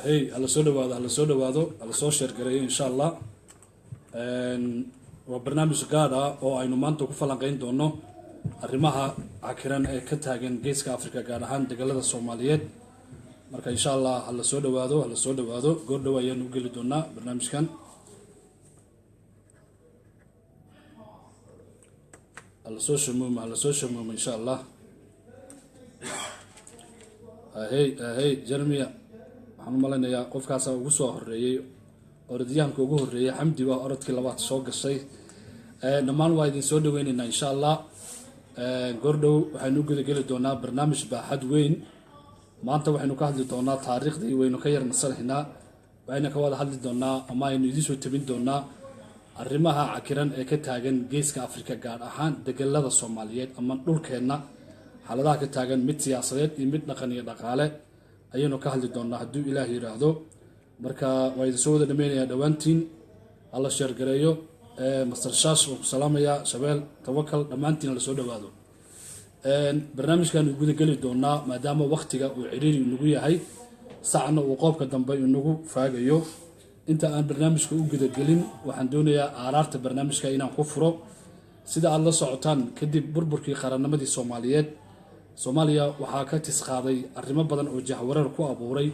Hey, hala soo dhawaado, hala soo dhawaado, hala soo share gareeyo, insha Allah. Waa barnaamij gaar ah oo aynu maanta ku falanqeyn doono arrimaha cakiran ee ka taagan Geeska Africa, gaar ahaan degalada Soomaaliyeed. Marka, insha Allah, hala soo dhawaado, hala soo dhawaado. Goor dhow ayaanu u geli doonaa barnaamijkan. Hala soo shamuuma, hala soo shamuuma, insha Allah. Ahey, ahey, Jeremia, waxaan u malaynayaa qofkaasaa ugu soo horeeyey, orodyahanka ugu horeeyey. Xamdi baa orodkii labaad soo gashay. Dhammaan waa idin soo dhaweyneynaa, insha Allah. Goordhow waxaynu u gudageli doonaa barnaamij baaxad weyn. Maanta waxaynu ka hadli doonaa taariikhdii, waynu ka yar nasanaynaa, waxaynu ka wada hadli doonaa ama aynu idiin soo tabin doonaa arrimaha cakiran ee ka taagan Geeska Afrika, gaar ahaan degelada Soomaaliyeed ama dhulkeenna. Xaaladaha ka taagan, mid siyaasadeed iyo mid dhaqan iyo dhaqaale, ayaynu ka hadli doonaa hadduu Ilaah yidhaahdo. Marka waa idin soo wada dhameynayaa dhowaantiin. Hala share gareeyo. Master Shash waan ku salaamayaa, Shabeel, Tawakal, dhammaantiin hala soo dhawaado. Barnaamijkaanu guda geli doonaa, maadaama waktiga uu ciriiri inagu yahay, sacna uu qoobka dambe inagu faagayo. Inta aan barnaamijka u gudagelin, waxaan doonayaa aaraarta barnaamijka inaan ku furo. Sida aada la socotaan, kadib burburkii qarannimadii Soomaaliyeed, Soomaaliya waxaa ka tisqaaday arrimo badan oo jahwareer ku abuuray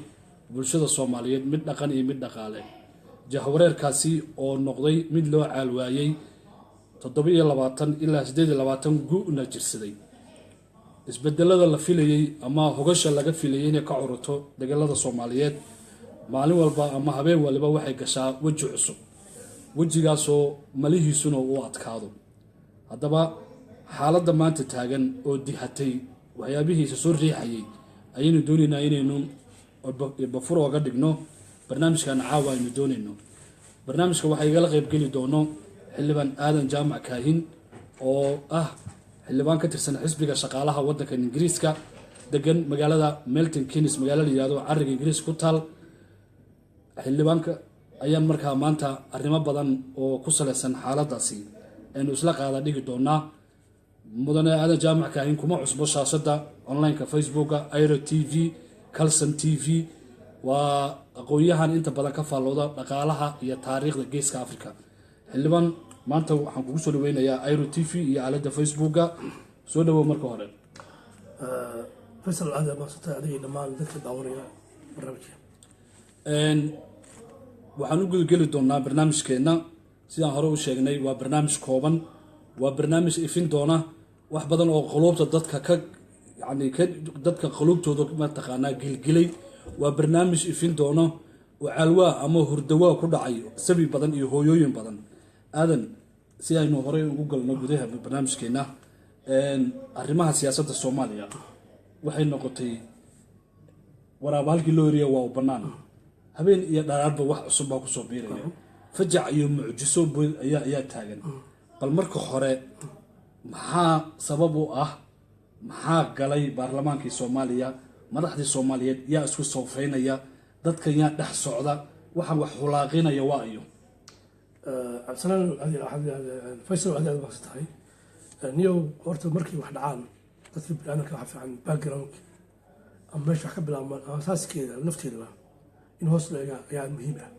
bulshada Soomaaliyeed, mid dhaqan iyo mid dhaqaale. Jahwareerkaasi oo noqday mid loo caalwaayey, 27 ilaa 28 gu-na jirsaday. Isbedelada la filayey ama hogasha laga filayay inay ka curato degalada Soomaaliyeed, maalin walba ama habeen waliba waxay gashaa weji cusub, wejigaasoo malihiisuna uu adkaado. Haddaba xaaladda maanta taagan oo dihatay waxyaabihiisa soo riixayay ayaynu doonaynaa inaynu bafur ooga dhigno barnaamijkan caawa aynu doonayno. Barnaamijka waxaa igala qaybgeli doono Xildhibaan Aadan Jaamac Kaahin, oo ah xildhibaan ka tirsan Xisbiga Shaqaalaha waddankan Ingiriiska, degan magaalada Milton Keynes, magaalo la yihahdo cariga Ingiriiska ku taal. Xildhibaanka ayaan markaa maanta arrimo badan oo ku saleysan xaaladaasi aynu isla qaada dhigi doonaa. Mudane Aadan Jaamac Kaahin kuma cusbo shaashada online-ka, Facebooka, Iro TV, Calson TV. Waa aqoon-yahan inta badan ka faallooda dhaqaalaha iyo taariikhda Geeska Africa. Xildhibaan, maanta waxaan kugu soo dhaweynayaa Iro TV iyo aaladda Facebooka. Soo dhawow marka hore. Faysal, aad maadsantahay adiga dhammaan dadka daawanaya barnaamijka. Waxaan u gudageli doonaa barnaamijkeenna. Sidaan hore u sheegnay, waa barnaamij kooban, waa barnaamij ifin doona wax badan oo quluubta dadka ka, yani, ka dadka quluubtooda mataqaanaa gilgilay. Waa barnaamij ifin doono oo caalwaa ama hurdawaa ku dhacay sabi badan iyo hooyooyin badan. Aadan, si aynu horey ugu galno gudaha barnaamijkeenna, arrimaha siyaasadda Soomaaliya waxay noqotay waraaba halkii loo horiya waa u bannaan. Habeen iyo dharaarba wax cusub baa kusoo biiraya, fajac iyo mucjiso ayaa taagan. Bal marka hore, maxaa sabab u ah? Maxaa galay baarlamaankii Soomaaliya? Madaxdii Soomaaliyeed yaa isku soofeynaya? Dadkan yaa dhex socda? Waxaan wax hulaaqinaya waa iyo Cabdisalaan, Faysal, aad aad maadsan tahay. Niyow, horta markay wax dhacaan dadka biniaadamka, waxa fiican background ama meesha wax ka bilaabmaan ama asaaskeeda lafteedaba in hoos loo eega ayaa muhiim ah.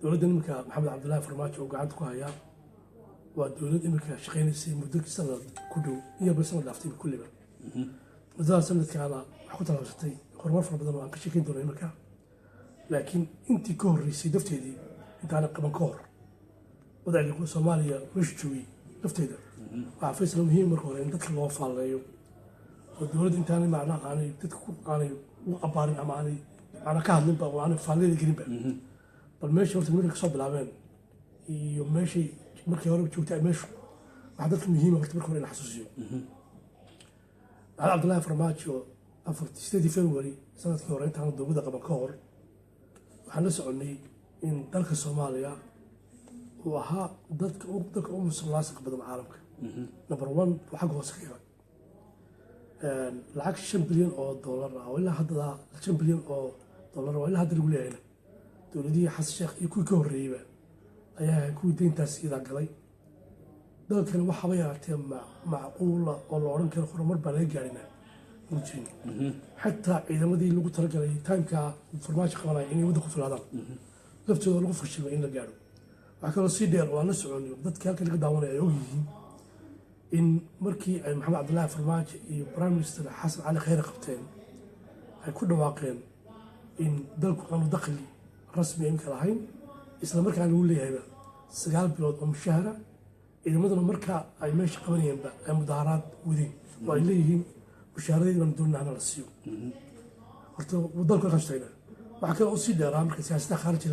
Dowladda iminka Maxamed Cabdullaahi Farmaajo oo gacanta ku hayaa waa dowlad iminka shaqeynaysay muddo sanad ku dhow, iyaba sanad dhaaftay kulliba. Muddadaas sanadkaana wax ku tallaabsatay horumar fara badan oo aan ka sheekeyn doono iminka. Laakiin intii ka horreysay lafteedii, intaana qaban ka hor, wadciga Soomaaliya meesha joogay lafteeda waxaa, Faysal, muhiim marka hore in dadka loo faalleeyo oo dowladda intaanay macnaha aanay dadka ku aanay u abaarin ama aanay macnaa ka hadlinba oo aanay faalleeda gelinba, bal meesha horta markay kasoo bilaabeen iyo meeshay markii hore joogtay meeshu, waxaa dadka muhiima horta marka hore in la xasuusiyo. Maxamed Cabdullaahi Farmaajo 8 February sanadkii hore, intaana dowladda qaban ka hor, waxaan la soconnay in dalka Soomaaliya uu ahaa dadka u musuqmaasuq badan caalamka. Number one buu xagga hoose ka galay. Lacag $5 bilyan ah oo ilaa hadda, $5 bilyan oo ilaa hadda lagu leeyahayna, dowladihii Xasan Sheekh iyo kuwii ka horreeyeyba ayaa ahay kuwii deyntaas iyadaa galay. Dalkani waxaaba yaraatee macquula oo la odhan karo horumar baa laga gaarina Muu jirin. Xataa ciidamadii lagu talagalay timeka Farmaajo qabanaya inay waddanku filaadaan laftooda lagu fashilmay in la gaadho. Waxaa kaloo sii dheer oo aan la soconay, dadka halkan laga daawanaya ay ogyihiin, in markii ay Maxamed Cabdillaahi Farmaajo iyo Prime Minister Xasan Cali Khayre qabteen, ay ku dhawaaqeen in dalku aanu dakhli rasmi imika lahayn, isla markaana lagu leeyahayba 9 bilood oo mushahara. Ciidamaduna markaa ay meesha qabanayeenba ay mudaharaad wadeen oo ay leeyihiin mushaharadeedi baan doonaa hana la siiyo. Horta dalku halkaas taagnaa. Waxaa kaloo usii dheeraa, marka siyaasadda khaariji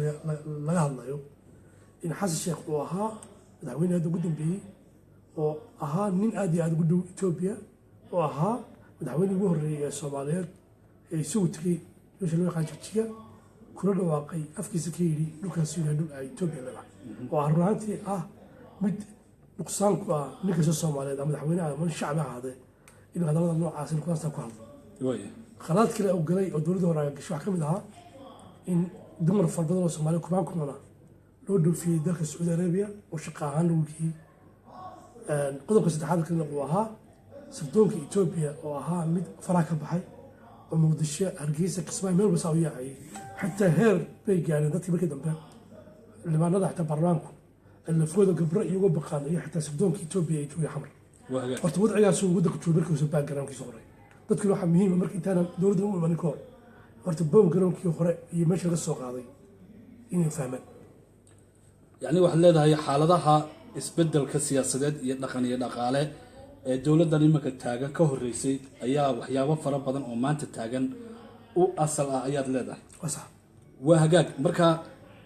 laga hadlayo, in Xasan Sheekh uu ahaa madaxweyne hadda ugu dambeeyey oo ahaa nin aad iyo aad ugu dhow Etoobiya, oo ahaa madaxweynihii ugu horreeyey ee Soomaaliyeed ee isagu tegey meesha loo yaqaan Jigjiga, kuna dhawaaqay, afkiisa ka yidhi dhulkaasi yahay dhul ay Etoobiya leedahay, oo ah run ahaantii ah mid nuqsaan ku ah nin kasta Soomaaliyeed ama madaxweynaha ama shacbi ha ahaadee inuu hadallada noocaas kuwaasta ku hadlo. Khalaad kale uu galay oo dowladda hore gashay waxaa ka mid ahaa in dumar fara badan oo Soomaaliya, kubaan kumana, loo dhoofiyey dalka Sacuudi Arabiya oo shaqo ahaan lagu geeyey. Qodobka saddexaad kalena uu ahaa sirdoonka Etoobiya oo ahaa mid faraha ka baxay oo Muqdisho, Hargeysa, Kismaayo, meel walba saa u yaacayay. Xataa heer bay gaareen dadkii markii dambe xildhibaanada, xataa baarlamaanku ay lafooda gabro iyo uga baqaan iyo xataa sirdoonka Etoobiya ay joogay Xamar. Horta wadcigaasuu waddanka joogay markiisa backgroundkiisa hore. Dadkuna waxaa muhiima marka intaana dowladda u imanin ka hor, horta backgroundkii hore iyo meesha laga soo qaaday inay fahmaan. Yacni waxaad leedahay xaaladaha isbedelka siyaasadeed iyo dhaqan iyo dhaqaale ee dowladdan iminka taagan ka horreysay ayaa waxyaabo fara badan oo maanta taagan u asal ah, ayaad leedahay? Waa sax. Waa hagaag. Marka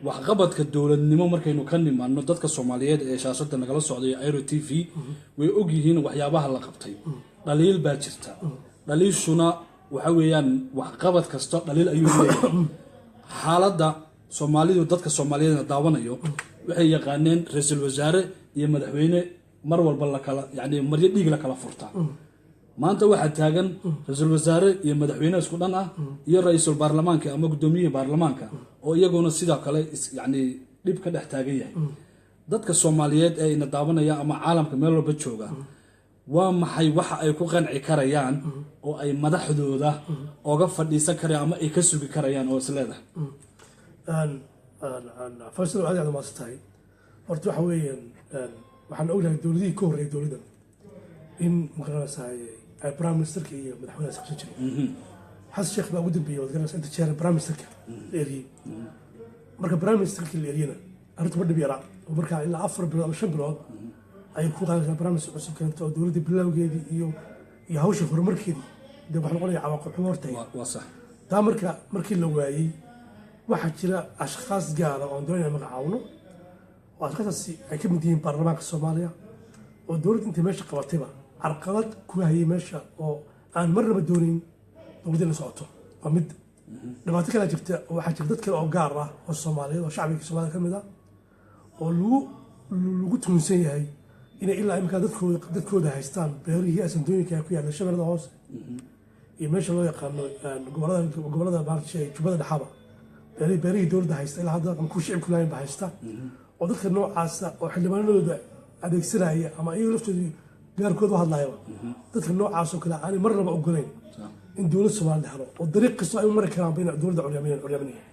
waxqabadka dowladnimo markaynu ka nimaano, dadka Soomaaliyeed ee shaashada nagala socday Iro TV way ogyihiin waxyaabaha la qabtay. Dhaliil baa jirta, dhaliishuna waxa weeyaan waxqabad kasta dhaliil ayuu leeyahay. Xaaladda Soomaalidu, dadka Soomaaliyeedna daawanayo, waxay yaqaaneen ra-iisul wasaare iyo madaxweyne mar walba lakala, yani maryo dhiig la kala furta. Maanta waxaa taagan ra-iisul wasaare iyo madaxweyne isku dhan ah iyo ra-iisul baarlamaanka ama guddoomiyihii baarlamaanka oo iyaguna sidoo kale yani dhib ka dhex taagan yahay. Dadka Soomaaliyeed ee ina daawanaya ama caalamka meel walba jooga, waa maxay waxa ay ku qanci karayaan oo ay madaxdooda oga fadhiisan karayaan ama ay ka sugi karayaan oo is leedahay? Faysal, aad aad umahadsan tahay. Horta waxa weeyaan, waxaan ognahay dowladihii ka horreeyay dowladdan in magaranaysaa ay prime ministerka iyo madaxweynaha is qabsan jireen. Xasan Sheekh baa ugu dambeeyey, waad garanaysaa inta jeer prime ministerka la eriyey. Marka prime ministerka la eriyena arrintu ma dhib yara, oo markaa ilaa 4 bilood ama 5 bilood ayay ku qaadaysaa prime minister cusub keento, oo dowladda bilowgeedii iyo hawsha horumarkeedii dee wax noqonaya cawaaqib xumo hortay. Waa sax. Taa marka markii la waayey, waxaa jira ashkhaas gaara oo aan doonayna magacaawno, oo ashkhaastaasi ay ka mid yihiin baarlamaanka Soomaaliya oo dowladda intay meesha qabatayba carqalad ku hayay meesha, oo aan marnaba doonayn dowladda inay socoto. Waa mid dhibaato kalaa jirta, oo waxaa jira dad kale oo gaar ah oo Soomaaliyeed oo shacbiga Soomaalida ka mid ah oo lagu tuunsan yahay inay ilaa imika dadkooda haystaan beerihii asandooyinka ku yaalla Shabeellada Hoose iyo meesha loo yaqaano gobolada maaragtay Jubbada Dhexaba, beerihii dowladda haysta ilaa hadda ama kuwa shicibku lahayn ba haysta, oo dadka noocaasa oo xildhibaanadooda adeegsanaya ama iyaga laftooda gaarkooda u hadlayaba, dadka noocaas oo kale aanay marnaba ogolayn in dowlad Soomaalida helo, oo dariiq kastoo ay u mari karaanba inay dowladda curyaaminayaan.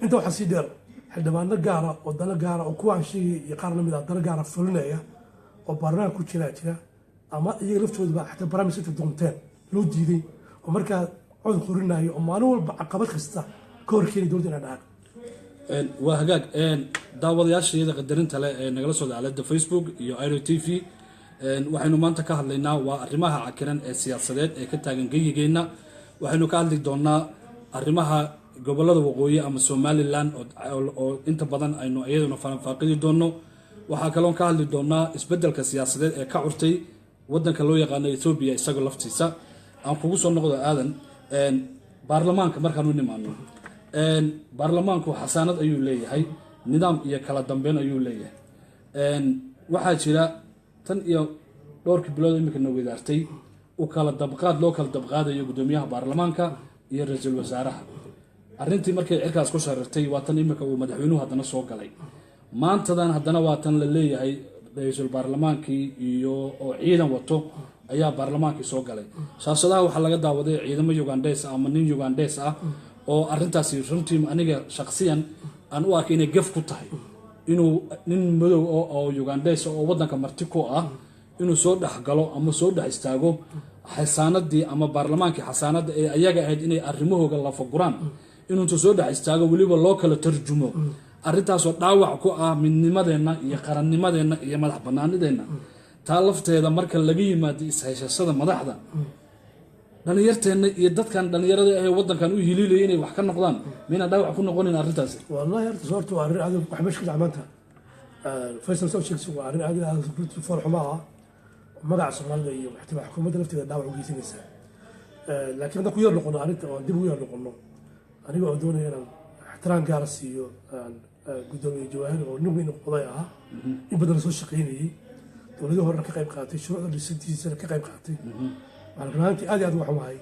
Inta waxaa sii dheer xildhibaano gaara oo dano gaara, oo kuwaan sheegay iyo qaar lamid ah, dano gaara fulinaya oo baarlamaanka ku jiraa jira, ama iyaga laftooduba xataa prime minister doonteen loo diiday, oo markaa cod qorinayo oo maalin walba caqabad kasta ka hor keenay dowladda inay dhaqaaq. Waa hagaag. Daawadayaasha iyada qadarinta leh ee nagala socda aalada Facebook iyo Iro TV, waxaynu maanta ka hadlaynaa waa arrimaha cakiran ee siyaasadeed ee ka taagan geyigeenna. Waxaynu ka hadli doonaa arrimaha gobolada waqooyi ama Somaliland oo inta badan aynu iyaduna falanfaaqidi doono. Waxaa kaloon ka hadli doonaa isbedelka siyaasadeed ee ka curtay wadanka loo yaqaano Etoobiya isagoo laftiisa. Aan kugu soo noqdo, Aadan. Baarlamaanka markaan u nimaano, baarlamaanku xasaanad ayuu leeyahay, nidaam iyo kala dambeyn ayuu leeyahay. Waxaa jira tan iyo dhowrkii bilood imika na wadaartay u kala dabqaad loo kala dabqaadayo guddoomiyaha baarlamaanka iyo ra-iisul wasaaraha. Arrintii markay cirkaas ku sharirtay, waa tan imika uu madaxweynuhu haddana soo galay. Maantadan haddana waa tan la leeyahay ra-iisul baarlamaankii iyo oo ciidan wato Ayaa baarlamaankii soo galay. Shaashadaha waxaa laga daawaday ciidamo Ugandhes ah ama nin Ugandhes ah oo arrintaasi runtii aniga shakhsiyan aan u arkay inay gef ku tahay, inuu nin madow oo Ugandhes oo wadanka marti ku ah inuu soo dhex galo ama soo dhex istaago xasaanadii ama baarlamaankii xasaanada ee ayaga ahayd inay arrimahooga lafaguraan, inuu intuu soo dhex istaago weliba loo kala tarjumo, arrintaasoo dhaawac ku ah midnimadeenna iyo qarannimadeenna iyo madax banaanideenna. Taa lafteeda marka laga yimaado ishaysashada madaxda, dhalinyarteenna iyo dadkan dhalinyarada ahee wadankan u hiliilaya inay wax ka noqdaan, mayna dhaawac ku noqonin arrintaasi? Wallahi horta waa arrin aad wax meesha ka dhaca maanta. Faysal soo sheegtay, waa arrin aad iyo aad runtii fool xumo ah, magaca Soomaalida iyo xitaa xukuumadda lafteeda dhaawac u geysanaysa. Laakiin haddaan ku yar noqono arrinta oo dib ugu yar noqono, aniga oo doonaya inaan ixtiraam gaara siiyo gudoomiye Jawaahir oo nin weyn oday ahaa, in badan soo shaqaynayay, dowladihii horena ka qayb qaatay, shuruucda dhisadiisana ka qayb qaatay, waxaan run ahaantii aad iyo aad uga xumahay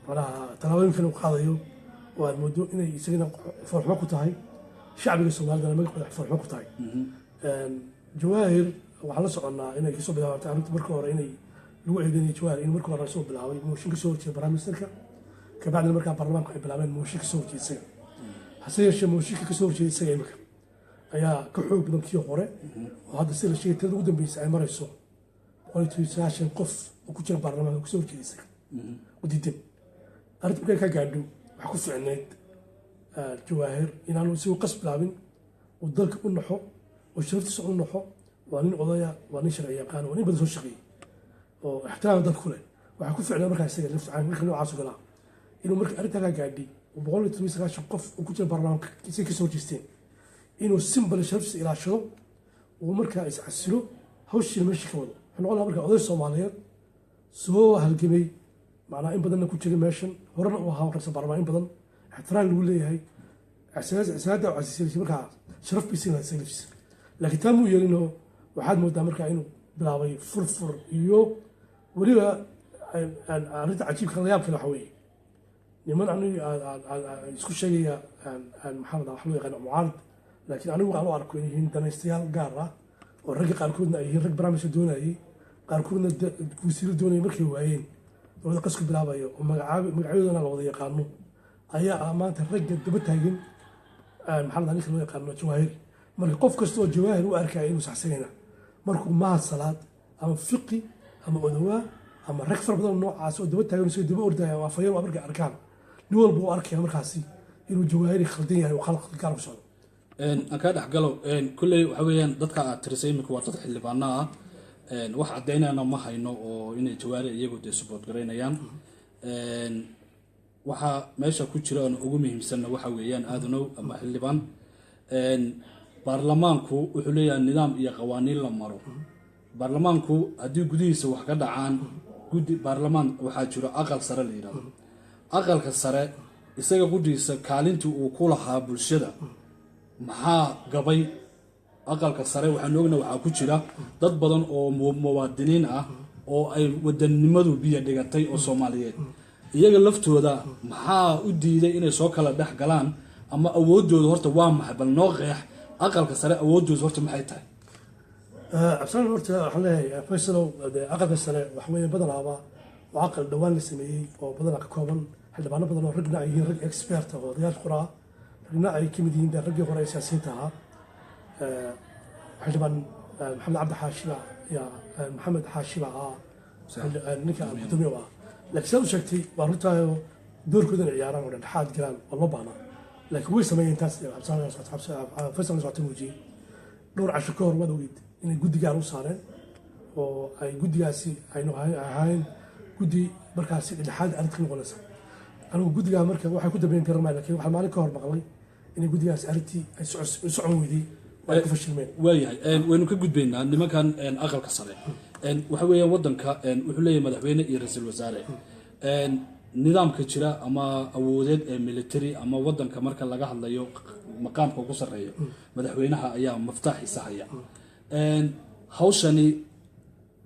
macnaha tallaabooyinkan uu qaadayo oo aad moodo inay isagana foolxumo ku tahay, shacbiga Soomaalidana magacooda foolxumo ku tahay. Jawaahir waxaan la soconnaa inay kasoo bilaabatay arrinta marka hore inay lagu eedeynaya Jawaahir in marka hore soo bilaabay mooshin kasoo horjeeda prime ministerka, kabacdina markaa baarlamaanku ay bilaabeen mooshin kasoo horjeeda isaga. Hase yeeshee mooshinka kasoo horjeeda isaga imika ayaa ka xoog badan kii hore, oo hadda sida la sheegay tirada ugu dambeysay ay marayso 190 qof oo ku jira baarlamaanka kasoo horjeeda isaga u diidan. Arrinta markay ka gaadho, waxaa ku ficneyd Jawaahir inaanu isagu qas bilaabin, uu dalka u naxo oo sharaftiisa u naxo. Waa nin odaya, waa nin sharci yaqaan, waa nin badan soo shaqeeyey oo ixtiraam dalka ku leh. Waxaa ku ficnaa markaa isaga lafta marka noocaas oo galaa inuu marka arrintaa kaa gaadhay oo 190 qof oo ku jira baarlamaanka isaga kasoo horjeesteen, inuu simbal sharaftiisa ilaashado, uu markaa iscasilo, hawshiina meesha ka wado. Wuxuu noqon lahaa markaa oday Soomaaliyeed soo halgamay, macnaha in badanna ku jiray meeshan, horena uu ahaa ra'iisul baarlamaan, in badan ixtiraam lagu leeyahay, saada casiisay, markaa sharaf bay siin lahayd isaga laftiisa. Laakiin taa muu yeelinoo, waxaad moodaa markaa inuu bilaabay furfur. Iyo weliba arrinta cajiibka la yaab kale waxa weeye niman anigu isku sheegaya, maxaa la wax loo yaqaano mucaarid, laakiin anigu aan u arko inay yihiin danaystayaal gaar ah, oo ragga qaarkoodna ay yihiin rag barnaamijka doonayay, qaarkoodna guusiro doonayay, markay waayeen dowladda qasku bilaabayo, oo magacyadoodana la wada yaqaano, ayaa ah maanta ragga daba taagan, maxaa la ninka loo yaqaano Jawaahir. Marka qof kasta oo Jawaahir u arkaya inuu saxsanayna, markuu Mahad Salaad ama Fiqi ama Odowaa ama rag fara badan noocaas oo daba taagan isagoo daba ordaya oo afayar waa, markay arkaan nin walba uu arkaya markaasi inuu Jawaahiri khaldan yahay oo khalad gaar ku socdo. Aan kaa dhex galo. Kulley waxa weeyaan dadka aad tirisay imika waa dad xildhibaano ah. Wax caddaynayana ma hayno oo inay Jawaari iyagu dee support garaynayaan. Waxaa meesha ku jira oon ugu muhiimsanna waxa weeyaan, aadanow ama xildhibaan, baarlamaanku wuxuu leeyahay nidaam iyo qawaaniin la maro. Baarlamaanku haddii gudihiisa wax ka dhacaan, guddi baarlamaan waxaa jiro aqal sare la yidhahdo. Aqalka sare isaga qudhiisa kaalintii uu ku lahaa bulshada maxaa gabay? Aqalka sare waxaanu ognahay waxaa ku jira dad badan oo muwaadiniin ah oo ay wadannimadu biyo dhigatay oo Soomaaliyeed. Iyaga laftooda maxaa u diiday inay soo kala dhex galaan, ama awooddooda horta waa maxay? Bal noo qeex aqalka sare awooddooda horta maxay tahay? Cabdisalaan, horta waxaan leeyahay Faysalow, dee aqalka sare waxa weeye badanaaba waa aqal dhowaan la sameeyey oo badanaa ka kooban xildhibaano badan oo ragna ay yihiin rag expert ah oo odayaal qoraa, ragna ay ka mid yihiin dee raggii hore ee siyaasiyiinta ahaa. Xildhibaan Maxamed Cabdi Xaashi yaa Maxamed Xaashi baa ahaa ninka gudoomiye u ah. Laakiin sidaad u sheegtay waa runtaayoo, doorkoodan ciyaaraan oo dhexdhexaad galaan waa loo baahnaa, laakiin way sameeyeen taas. Faysal la socota muujiyey dhowr casho ka hor, waad ogeyd inay guddi gaar u saareen oo ay guddigaasi aynu ahayn guddi markaasi dhexdhexaad arrinta ka noqonaysa. Anigu guddigaa marka waxay ku dambeyn garan maayo, laakiin waxaan maalin ka hor maqlay inay guddigaasi arrintii ay socon weyday oo ay ku fashilmeen. Waayahay, waynu ka gudbaynaa nimankan aqalka sare. Waxa weeyaan wadanka wuxuu leeyahay madaxweyne iyo ra-iisul wasaare. Nidaamka jira ama awoodeed ee military ama wadanka marka laga hadlayo maqaamka ugu sarreeya madaxweynaha ayaa maftaaxiisa haya. Hawshani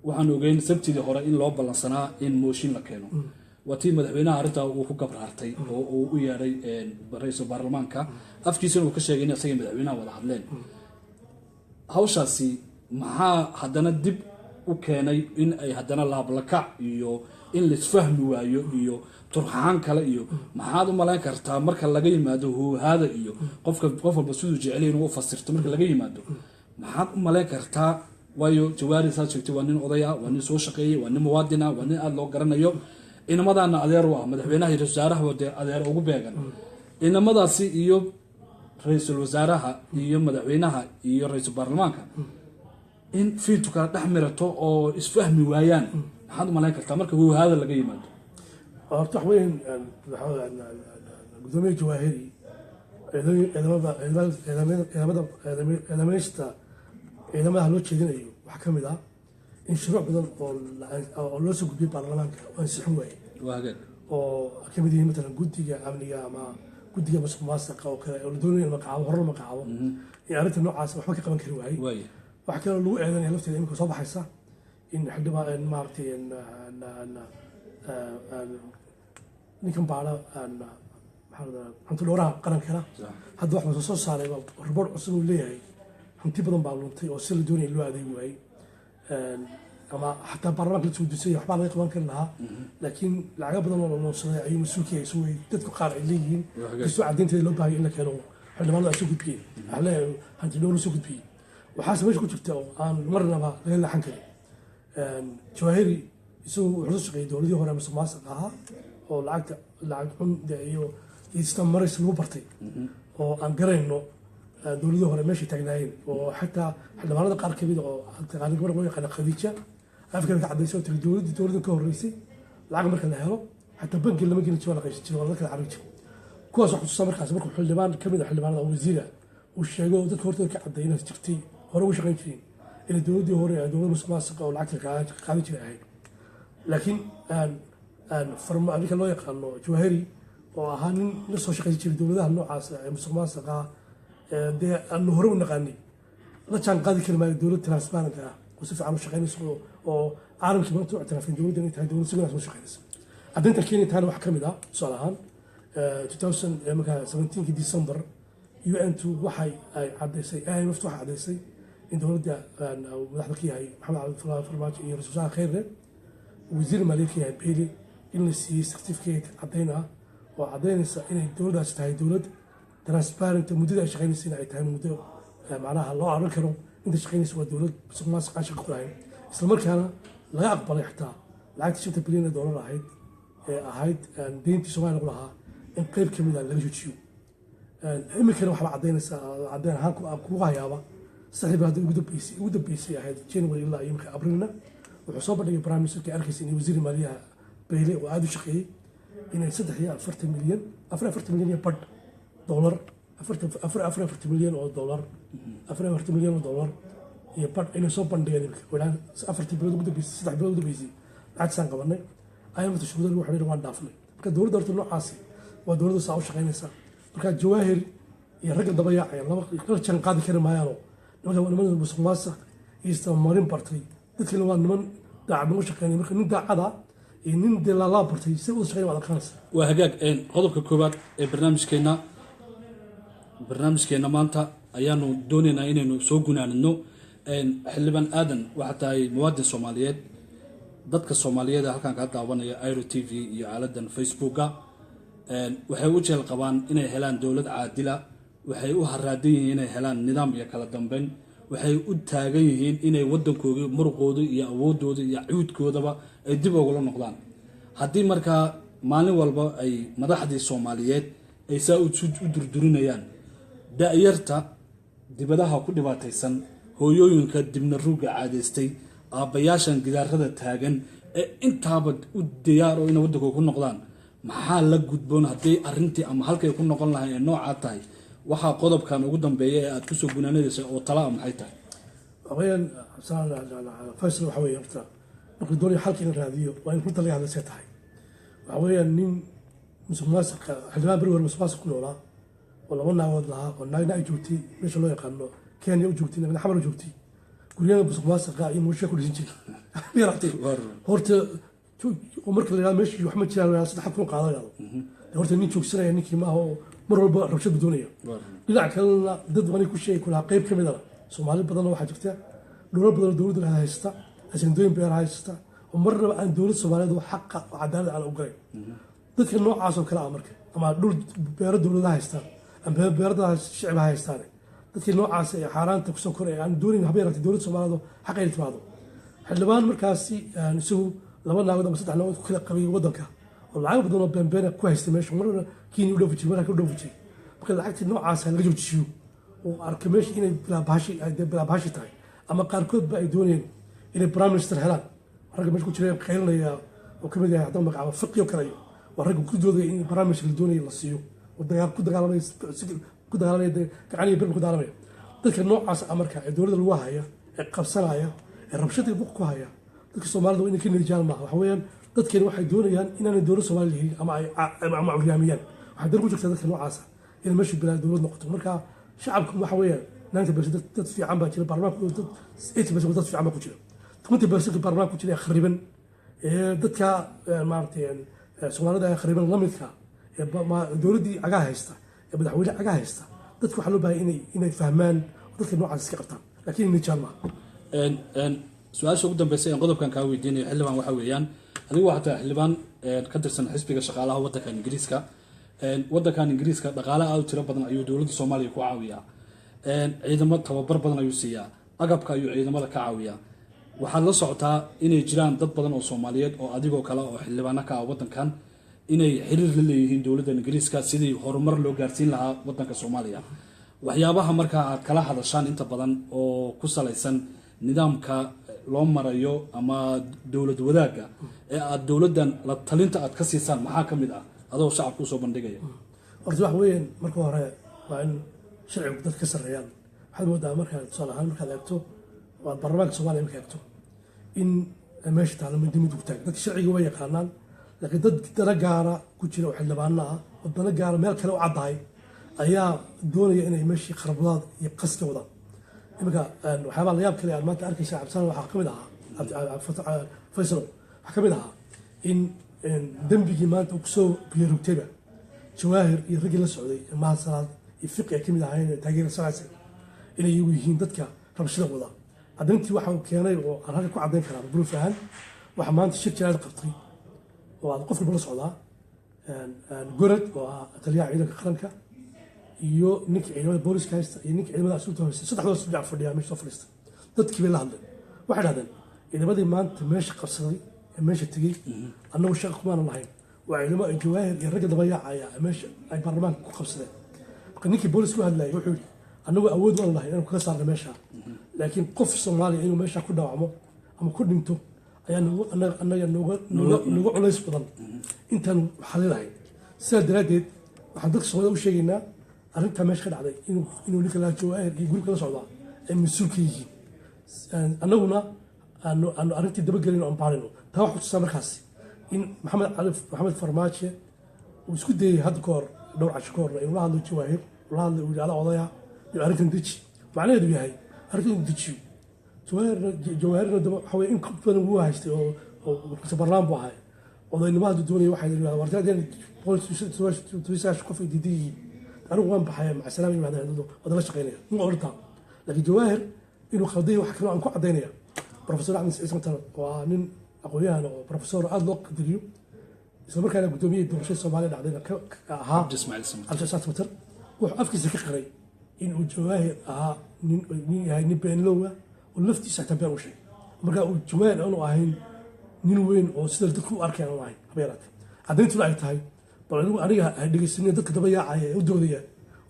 waxaan ogeyn Sabtidii hore in loo ballansanaa in mooshin la keeno. Waa tii madaxweynaha arrintaa uu ku gabraartay oo uu u yeedhay ra-iisul baarlamaanka, afkiisana uu ka sheegay in isaga madaxweynaha wada hadleen. Hawshaasi maxaa haddana dib u U keenay in ay haddana laablakac iyo in laisfahmi waayo iyo turxaan kale iyo maxaad u malayn kartaa marka laga yimaado huuhaada iyo qofka qof walba siduu jeceliy inuu u fasirto marka laga yimaado, maxaad u malayn kartaa? Waayo, Jawaari saad sheegtay waa nin oday ah, waa nin soo shaqeeyey, waa nin muwaadin ah, waa nin aada loo garanayo. Inamadaana adeer u ah madaxweynaha iyo ra-isul wasaaraha, dee adeer ugu beegan inamadaasi iyo ra-iisul wasaaraha iyo madaxweynaha iyo ra-iisul baarlamaanka in fiidtu kala dhex mirato oo isfahmi waayaan, maxaad u malayn kartaa marka huuhaada laga yimaado? Horta wax weyn gudoomiye Jawaahiri ciidamada ciidamadaha loo jeedinayo waxaa ka mid ah in shuruuc badan oo loo soo gudbiyay baarlamaanka oo ansixin waayey. Waa hagaag. Oo ka mid yihiin matalan guddiga amniga ama guddiga musuq maasuqa oo kale oo la doonayo in magacaabo, hore la magacaabo, in arrinta noocaas waxba ka qaban kari waayey. Waxaa kaloo lagu eedanaya lafteeda imika soo baxaysa in xildhibaan maaragtay ninkan baara, maxaa la dhahaa, hanti dhowraha qarankana hadda wax soo saaray report cusub uu leeyahay hanti badan baa luntay oo si la doonaya loo adeegi waayey, ama xataa baarlamaanka la soo dusay waxbaa laga qaban kari lahaa, laakiin lacago badan oo la luunsaday ayuu mas-uulka yahay, isagoo dadku qaar ay leeyihiin, kastoo caddaynteeda loo baahaya in la keeno xildhibaanada ay soo gudbiyeen. Waxaa leeyahay hanti dhowr soo gudbiyey. Waxaase meesha ku jirta oo aan marnaba laga leexan karin, Jawaahiri isagu wuxuu soo shaqeeyey dowladihii hore musuq maasuq ahaa oo lacagta lacag xun iyo system maris lagu bartay oo aan garayno dowladihii hore meeshay taagnaayeen, oo xataa xildhibaanada qaar kamid oo taqaani gabadha loo yaqaana Khadiija afkeeda ka cadaysay oo tiri dowladdii dowladdan ka horreysay lacag marka la helo xataa bangi lama gelin jiro, waa la qaybsan jiray, waa la kala carari jiray. Kuwaas wax xusuusta markaas markuu xildhibaan kamid ah xildhibaanada oo wasiira uu sheego dadka hortooda ka cadday inaas jirtay hore ugu shaqayn jireen inay dowladdii hore ee dowlad musuq maasuqa oo lacagta qaadan jiray ahayd. Laakiin ninka loo yaqaano Jawahari oo ahaa nin la soo shaqaysan jiray dowladaha noocaas ee musuq maasuqa dee aanu hore u naqaanay, la jaan qaadi kari maayo dowlad transparent ah oo si fiican u shaqaynayso oo caalamkii maanta u ictiraafin dowladda inay tahay dowlad si wanaagsan u shaqaynaysa. Caddaynta keeni taana waxaa ka mid ah tusaale ahaan 2000 markaa 17 December UN-tu waxay ay caddaysay, IMF waxay caddaysay in dowladda madaxda ka yahay Maxamed Cabdulaahi Farmaajo iyo ra-iisul wasaare Khayre, wasiir maaliya ka yahay Beyle, in la siiyey certificate caddayn ah oo caddaynaysa inay dowladdaasi tahay dowlad transparent, muddada ay shaqaynaysayna ay tahay muddo macnaha loo aran karo inta shaqaynaysa waa dowlad musuq maasuq aan shaqo ku lahayn, isla markaana laga aqbalay xitaa lacagtii 5 bilyan ee dollar ahayd ee ahayd deyntii Soomaaliya lagu lahaa in qeyb ka mid ah laga joojiyo. Iminkana waxba caddaynaysa caddayn ahaan kugu hayaaba saxiib hadda ugu dambeysay ahayd January ilaa iyo imika Abrilna wuxuu soo bandhigay prime ministerka arkaysa inay wasiir maaliyaha Beyle oo aada u shaqeeyey inay 43 milyan, 44 milyan iyo badh dollar, 44 milyan oo dollar, 44 milyan oo dollar iyo badh inay soo bandhigeen imika oo 4-tii bilood ugu dambeysay, 3 bilood ugu dambeysay lacagtaasaan qabanay. IMF shuruudo lagu xidhay waan dhaafnay. Marka dowladda horta noocaasi waa dowladda saa u shaqaynaysa. Marka Jawaahir iyo ragga daba yaacaya laba la jaan qaadi kari maayaano. Nimanka waa niman musuq maasuq iyo istabamarin bartay, dadkana waa niman daacadnimo shaqeynaya. Marka nin daacada iyo nin dee laalaa bartay si wada shaqeyn waad adkaanaysa. Waa hagaag. Qodobka koowaad ee barnaamijkeena maanta ayaanu doonaynaa inaynu soo gunaanidno. Xildhibaan Aadan, waxaa tahay muwaadin Soomaaliyeed. Dadka Soomaaliyeed ee halkan kaa daawanaya Iro TV iyo aaladan Facebooka waxay u jeel qabaan inay helaan dowlad caadila, waxay u haraadan yihiin inay helaan nidaam iyo kala dambeyn, waxay u taagan yihiin inay wadankoodii muruqooda iyo awoodooda iyo cuudkoodaba ay dib ugula noqdaan. Haddii markaa maalin walba ay madaxdii Soomaaliyeed ay saa u durdurinayaan da-yarta dibadaha ku dhibaataysan, hooyooyinka dibna ruugga caadaystay, aabbayaashan gidaarada taagan ee intaaba u diyaaro inay waddankooda ku noqdaan, maxaa la gudboon haddii arrintii ama halkay ku noqon lahayn ee noocaa tahay? Waxaa qodobkan ugu dambeeya ee aad kusoo gunaanadaysa oo tala ah maxay tahay? Haween Faysal, waxa weeye horta markuu doonayo xalka in la raadiyo waa in runta laga hadla see tahay. Waxa weeyaan nin musuq maasuqa, xildhibaan beri hore musuq maasuq ku noolaa oo laba naagood lahaa oo naagna ay joogtay meesha loo yaqaano Kenya u joogtay, naagna Xamar u joogtay, guryada musuq maasuqa iyo muusha ku dhisan jiray yaratay horta oo marka la yidhahdo meeshii wax ma jiraan 3,000 qaado yidhahdo horta nin joogsanaya ninkii maaha oo mar walba rabshad buu doonaya. Dhinaca kalena dad waanay ku sheegi kulahaa qayb ka midana Soomaali badanna waxaa jirta dhulal badan oo dowladda haysta. Ajandooyin beer haysta oo marnaba aan dowlad Soomaaliyeed oo xaqa oo cadaalad aan ogolayn. Dadka noocaas oo kale ah marka, ama dhul beero dowladaha haystaan ama beerada shicibha haystaan, dadkii noocaas ee xaaraanta kusoo koray aan doonayn haba yaraatee dowlad Soomaaliyeed oo xaq ay timaado. Xildhibaan markaasi aan isagu laba naagood ama saddex naagood ku kala qabay wadanka oo lacag badan oo beenbeena ku haystay meesha, marna Kenya u dhoofi jiray, marna ka dhoofi jiray, marka lacagtii noocaas laga joojiyo oo arka meesha inay bilaabahashi ay dee bilaabahashi tahay, ama qaarkood ba ay doonayeen inay prime minister helaan. Ragga meesha ku jira qaylinaya oo kamid yahay haddana magacaabo Fiqi oo kale iyo waa ragga ku doodaya in prime minister la doonaya la siiyo oo dagaal ku dagaalamaya, ku dagaalamaya dee gacan iyo birba ku dagaalamaya. Dadka noocaas ah marka ee dowladda lagu haya, ee qabsanaya, ee rabshada buq ku haya dadka Soomaalida, waa inay ka niyajaan maaha. Waxa weeyaan dadkani waxay doonayaan inaanay dowlad Soomaaliya helin ama ay ama curyaamiyaan. Waxay dan ku jirtaa dadka noocaasa inay meeshu bilaa dowlad noqoto. Marka shacabku waxa weeyaan 90% dad fiican baa jira. Baarlamaanku dad 80% dad fiican baa ku jira. 20% baarlamaanka ku jira ee khariban, ee dadka maaragtay Soomaalida ee khariban la midka ee dowladdii cagaha haysta ee madaxweyne cagaha haysta, dadka waxaa loo baahay inay fahmaan oo dadka noocaas iska qabtaan, laakiin nijaan maaha. Su-aasha ugu dambeysa ee qodobkan kaa weydiinayo, xildhibaan, waxa weeyaan adigu waxaa tahay xildhibaan ka tirsan xisbiga shaqaalaha waddankan Ingiriiska. Waddankan Ingiriiska dhaqaale aad u tiro badan ayuu dowladda Soomaaliya ku caawiyaa. Ciidamo tababar badan ayuu siiyaa, agabka ayuu ciidamada ka caawiyaa. Waxaad la socotaa inay jiraan dad badan oo Soomaaliyeed oo adigoo kale oo xildhibaano ka ah waddankan inay xiriir la leeyihiin dowladda Ingiriiska sidii horumar loo gaarsiin lahaa waddanka Soomaaliya. Waxyaabaha markaa aad kala hadashaan inta badan oo ku salaysan nidaamka loo marayo ama dowlad wadaagga ee aad dowladdan la talinta aad ka siisaan maxaa ka mid ah, adoo shacabka usoo bandhigaya? Horta waxa weeyaan, marka hore waa in sharcigu dadka ka sarreeyaan. Waxaad moodaa markaad tusaale ahaan markaad eegto waad baarlamaanka Soomaaliya marka eegto in meesha taalo mindi mid ku taag. Dadka sharciga way yaqaanaan, laakiin dad dana gaara ku jira oo xildhibaano ah oo dana gaara meel kale u caddahay ayaa doonaya inay meeshii kharbudaad iyo qas ka wadaan. Iminka waxyaabaha layaab kale aad maanta arkaysa, Cabdisalaan, waxaa ka mid ahaa, Faysalo, waxaa ka mid ahaa in dembigii maanta uu kusoo biyarugtayba Jawaahir iyo raggii la socday, Mahad Salaad iyo Fiqi ay kamid ahaayeen taageera sanaysa, inay iyagu yihiin dadka rabshada wada. Caddayntii waxa uu keenay oo aan halka ku caddayn karaa buluuf ahaan, waxa maanta shir jiraad qabtay oo aad qof walba la socdaa Gorod oo ah taliyaha ciidanka qaranka iyo ninka ciidamada booliska haysta iyo ninka ciidamada asluubta haysta. Saddexdood dhinac fadhiya meesha soo fadhiista, dadkii bay la hadleen. Waxay dhahdeen ciidamadii maanta meesha qabsaday ee meesha tegey annagu shaqa kumaana lahayn, waa ciidamo ay Jawaahir iyo ragga dabayaacaya meesha ay baarlamaanka ku qabsadeen. Marka ninkii booliska u hadlayay wuxuu yidhi annagu awood waan lahayn inaan kaga saarna meesha, laakiin qof Soomaaliya inuu meesha ku dhaawacmo ama ku dhinto ayaa annaga nooga culays badan intaan xalilahayn. Sidaa daraaddeed waxaan dadka Soomaalida u sheegaynaa arrintaa meesha ka dhacday inuu ninka laa Jawaahir iyo gurubka la socdaa ay mas-uul ka yihiin, annaguna aanu arrintii dabagelin oo aan baarino. Taa waxaa kutusaa markaasi in Maxamed Cali Maxamed Farmaajo uu isku dayay hadda ka hor, dhowr casho ka horna, inuu la hadlo Jawaahir, uu la hadlo, uu yidhi ada odaya iyo arrintan deji. Macnaheedu yahay arrintan inuu dejiyo. Jawaahirna waxa weye in ka badan wuu haystay oo markaas barlaan buu ahay odaynimo hadduu doonaya. Waxay yidhahdaan warta 199 qof ay diidan yihiin, anigu waan baxaya, maca salaam, yimaadeen wada la shaqeynaya ma odhantaa. Laakiin Jawaahir inuu khalday waxa kaloo aan ku caddaynaya, Professor Axmed Siciid Samatar oo ah nin aqoon-yahan oo professor aada loo qadariyo, isla markaana gudoomiyihii doorashada Soomaaliya dhacdayna ka ahaa, Cabdi Ismaaciil Samatar. Cabdi Ismaaciil Samatar wuxuu afkiisa ka qiray in uu Jawaahir ahaa nin yahay nin beenlow ah oo laftiisa xataa been u sheegay. Marka uu Jawaahir aanu ahayn nin weyn oo sida dadku u arkeen aanu ahayn haba yaraatee, caddayntuna ay tahay bal aniga ha dhegeysanina dadka daba yaacaya ee u doodaya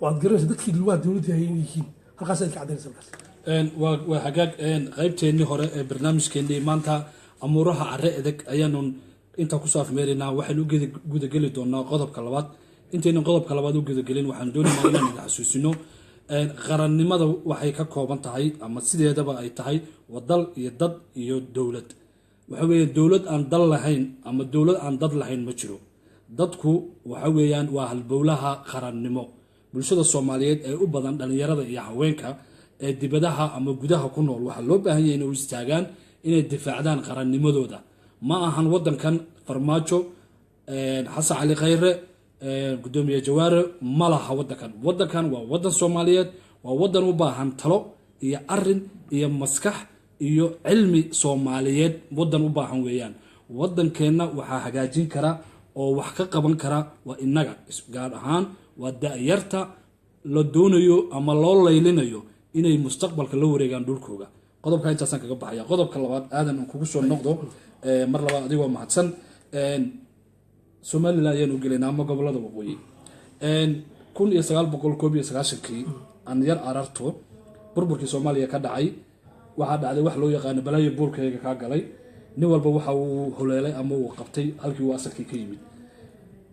oo aad garanaysa dadkii lugaha dowladda hayay inay yihiin. Halkaas ay ka caddaynaysa markaas. Waa hagaag. Qaybteennii hore ee barnaamijkeennii maanta amuuraha carre edeg ayaanu intaa kusoo afmeeraynaa. Waxaynu u gudageli doonaa qodobka labaad. Intaynan qodobka labaad u gudagelin, waxaan doonaynaa inaan idin xasuusino qarannimada waxay ka kooban tahay ama sideedaba ay tahay waa dal iyo dad iyo dowlad. Waxa weeye dowlad aan dal lahayn ama dowlad aan dad lahayn ma jiro. Dadku waxa weeyaan waa halbowlaha qarannimo. Bulshada Soomaaliyeed ee u badan dhalinyarada iyo haweenka ee dibadaha ama gudaha ku nool waxaa loo baahan yahay inay u istaagaan inay difaacdaan qarannimadooda. Ma ahan wadankan Farmaajo, Xasan Cali Khayre, gudoomiye Jawaare ma laha wadankan. Wadankan waa wadan Soomaaliyeed, waa wadan u baahan talo iyo arin iyo maskax. Iyo cilmi Soomaaliyeed wadan u baahan weeyaan. Wadankeenna waxaa hagaajin kara oo wax ka qaban kara waa innaga, gaar ahaan waa da-yarta la doonayo ama loo laylinayo inay mustaqbalka la wareegaan dhulkooga. Qodobka intaasaan kaga baxaya. Qodobka labaad, Aadan, aan kugu soo noqdo mar labaad adigoo mahadsan. Somaliland ayaan u gelaynaa ama gobolada waqooyi. 1991-kii aan yar ararto, burburkii Soomaaliya ka dhacay, waxaa dhacday wax loo yaqaano balaayo buulkayga kaa galay. Nin walba waxa uu holeelay ama uu qabtay halkii uu asalkii ka yimid.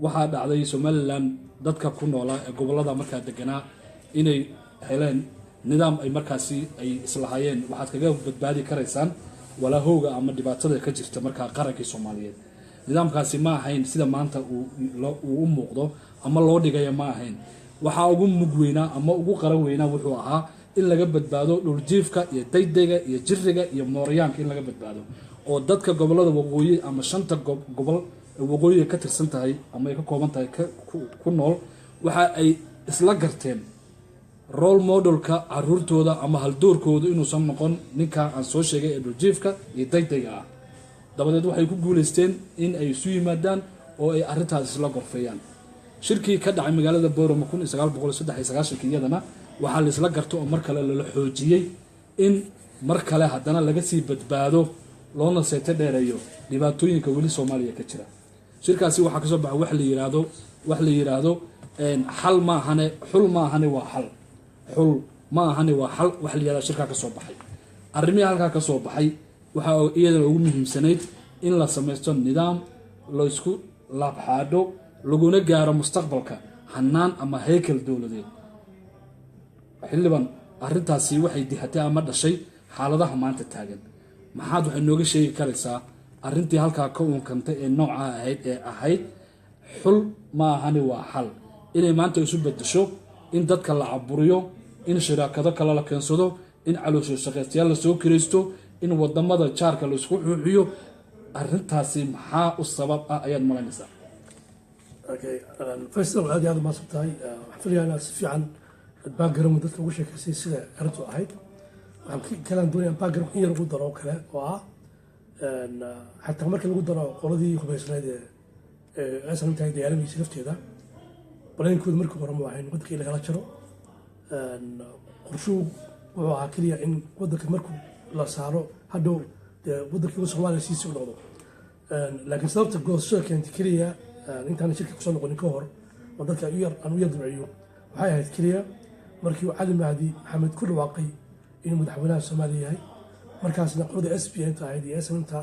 Waxaa dhacday Somaliland dadka ku noolaa ee gobolada markaa deganaa inay heleen nidaam ay markaasi ay islahaayeen waxaad kaga badbaadi karaysaan walaahowga ama dhibaatada ka jirta markaa qarankii Soomaaliyeed. Nidaamkaasi ma ahayn sida maanta uu u muuqdo ama loo dhigaya, ma ahayn. Waxaa ugu mug weynaa ama ugu qaran weynaa wuxuu ahaa in laga badbaado dhuljiifka iyo daydayga iyo jiriga iyo mooryaanka, in laga badbaado oo dadka gobolada waqooyi ama shanta gobol waqooyiga ka tirsan tahay ama ay ka kooban tahay ku nool. Waxa ay isla garteen role modelka caruurtooda ama haldoorkooda inuusan noqon ninka aan soo sheegay ee dhuljiifka iyo daydayga ah. Dabadeed waxay ku guuleysteen in ay isu yimaadaan oo ay arrintaas isla gorfeeyaan. Shirkii ka dhacay magaalada Boorama 1993-kii iyadana waxaa la isla garto oo mar kale lala xoojiyey in mar kale haddana laga sii badbaado loona seeto dheereeyo dhibaatooyinka weli Soomaaliya ka jira. Shirkaasi waxaa kasoo baxay wax la yiraahdo xal maahane xul maahane waa xal, xul ma ahane waa xal wax la yihahdo. Shirkaa kasoo baxay, arrimihii halkaa kasoo baxay, waxaa iyadana ugu muhiimsanayd in la samaysto nidaam laysku laabxaadho laguna gaaro mustaqbalka hanaan ama haykel dowladeed. Xildhibaan, arrintaasi waxay dihatay ama dhashay xaaladaha maanta taagan. Maxaad waxay nooga sheegi karaysaa arrintii halkaa ka uunkantay ee noocaa ahayd, ee ahayd xul ma ahani waa xal, inay maanta isu bedesho in dadka la caburiyo, in shiraakado kale la keensado, in caloosho shaqaystayaal lasoo kiraysto, in wadamada jaarka laisku xuuxiyo? Arrintaasi maxaa u sabab ah ayaad malaynaysaa? Okay, Faysal, aad iyo aad umahadsan tahay. Waxaan filayaa inaad si fiican background dadka ugu sheekaysay sida arrintu ahayd. Waxaan kalaan doonaya background in yar ugu daro oo kale oo ah xataa marka lagu daro qoladii hubaysnayd ee SNM tahay dagaalamaysay lafteeda, baleenkooda markii hore ma ahayn waddanka in lagala jaro. Qorshuhu wuxuu ahaa keliya in waddanka markuu la saaro hadhow dee waddankii Soomaaliya siisi u noqdo. Laakiin sababta goosashada keentay keliya, intaan shirka kusoo noqonin ka hor oo dadka aan u yar dabciyo, waxay ahayd keliya markii uu Cali Mahdi Maxamed ku dhawaaqay inuu madaxweynaha Soomaaliya yahay. Markaasna qoladii SPN ta ahayd iyo SNM ta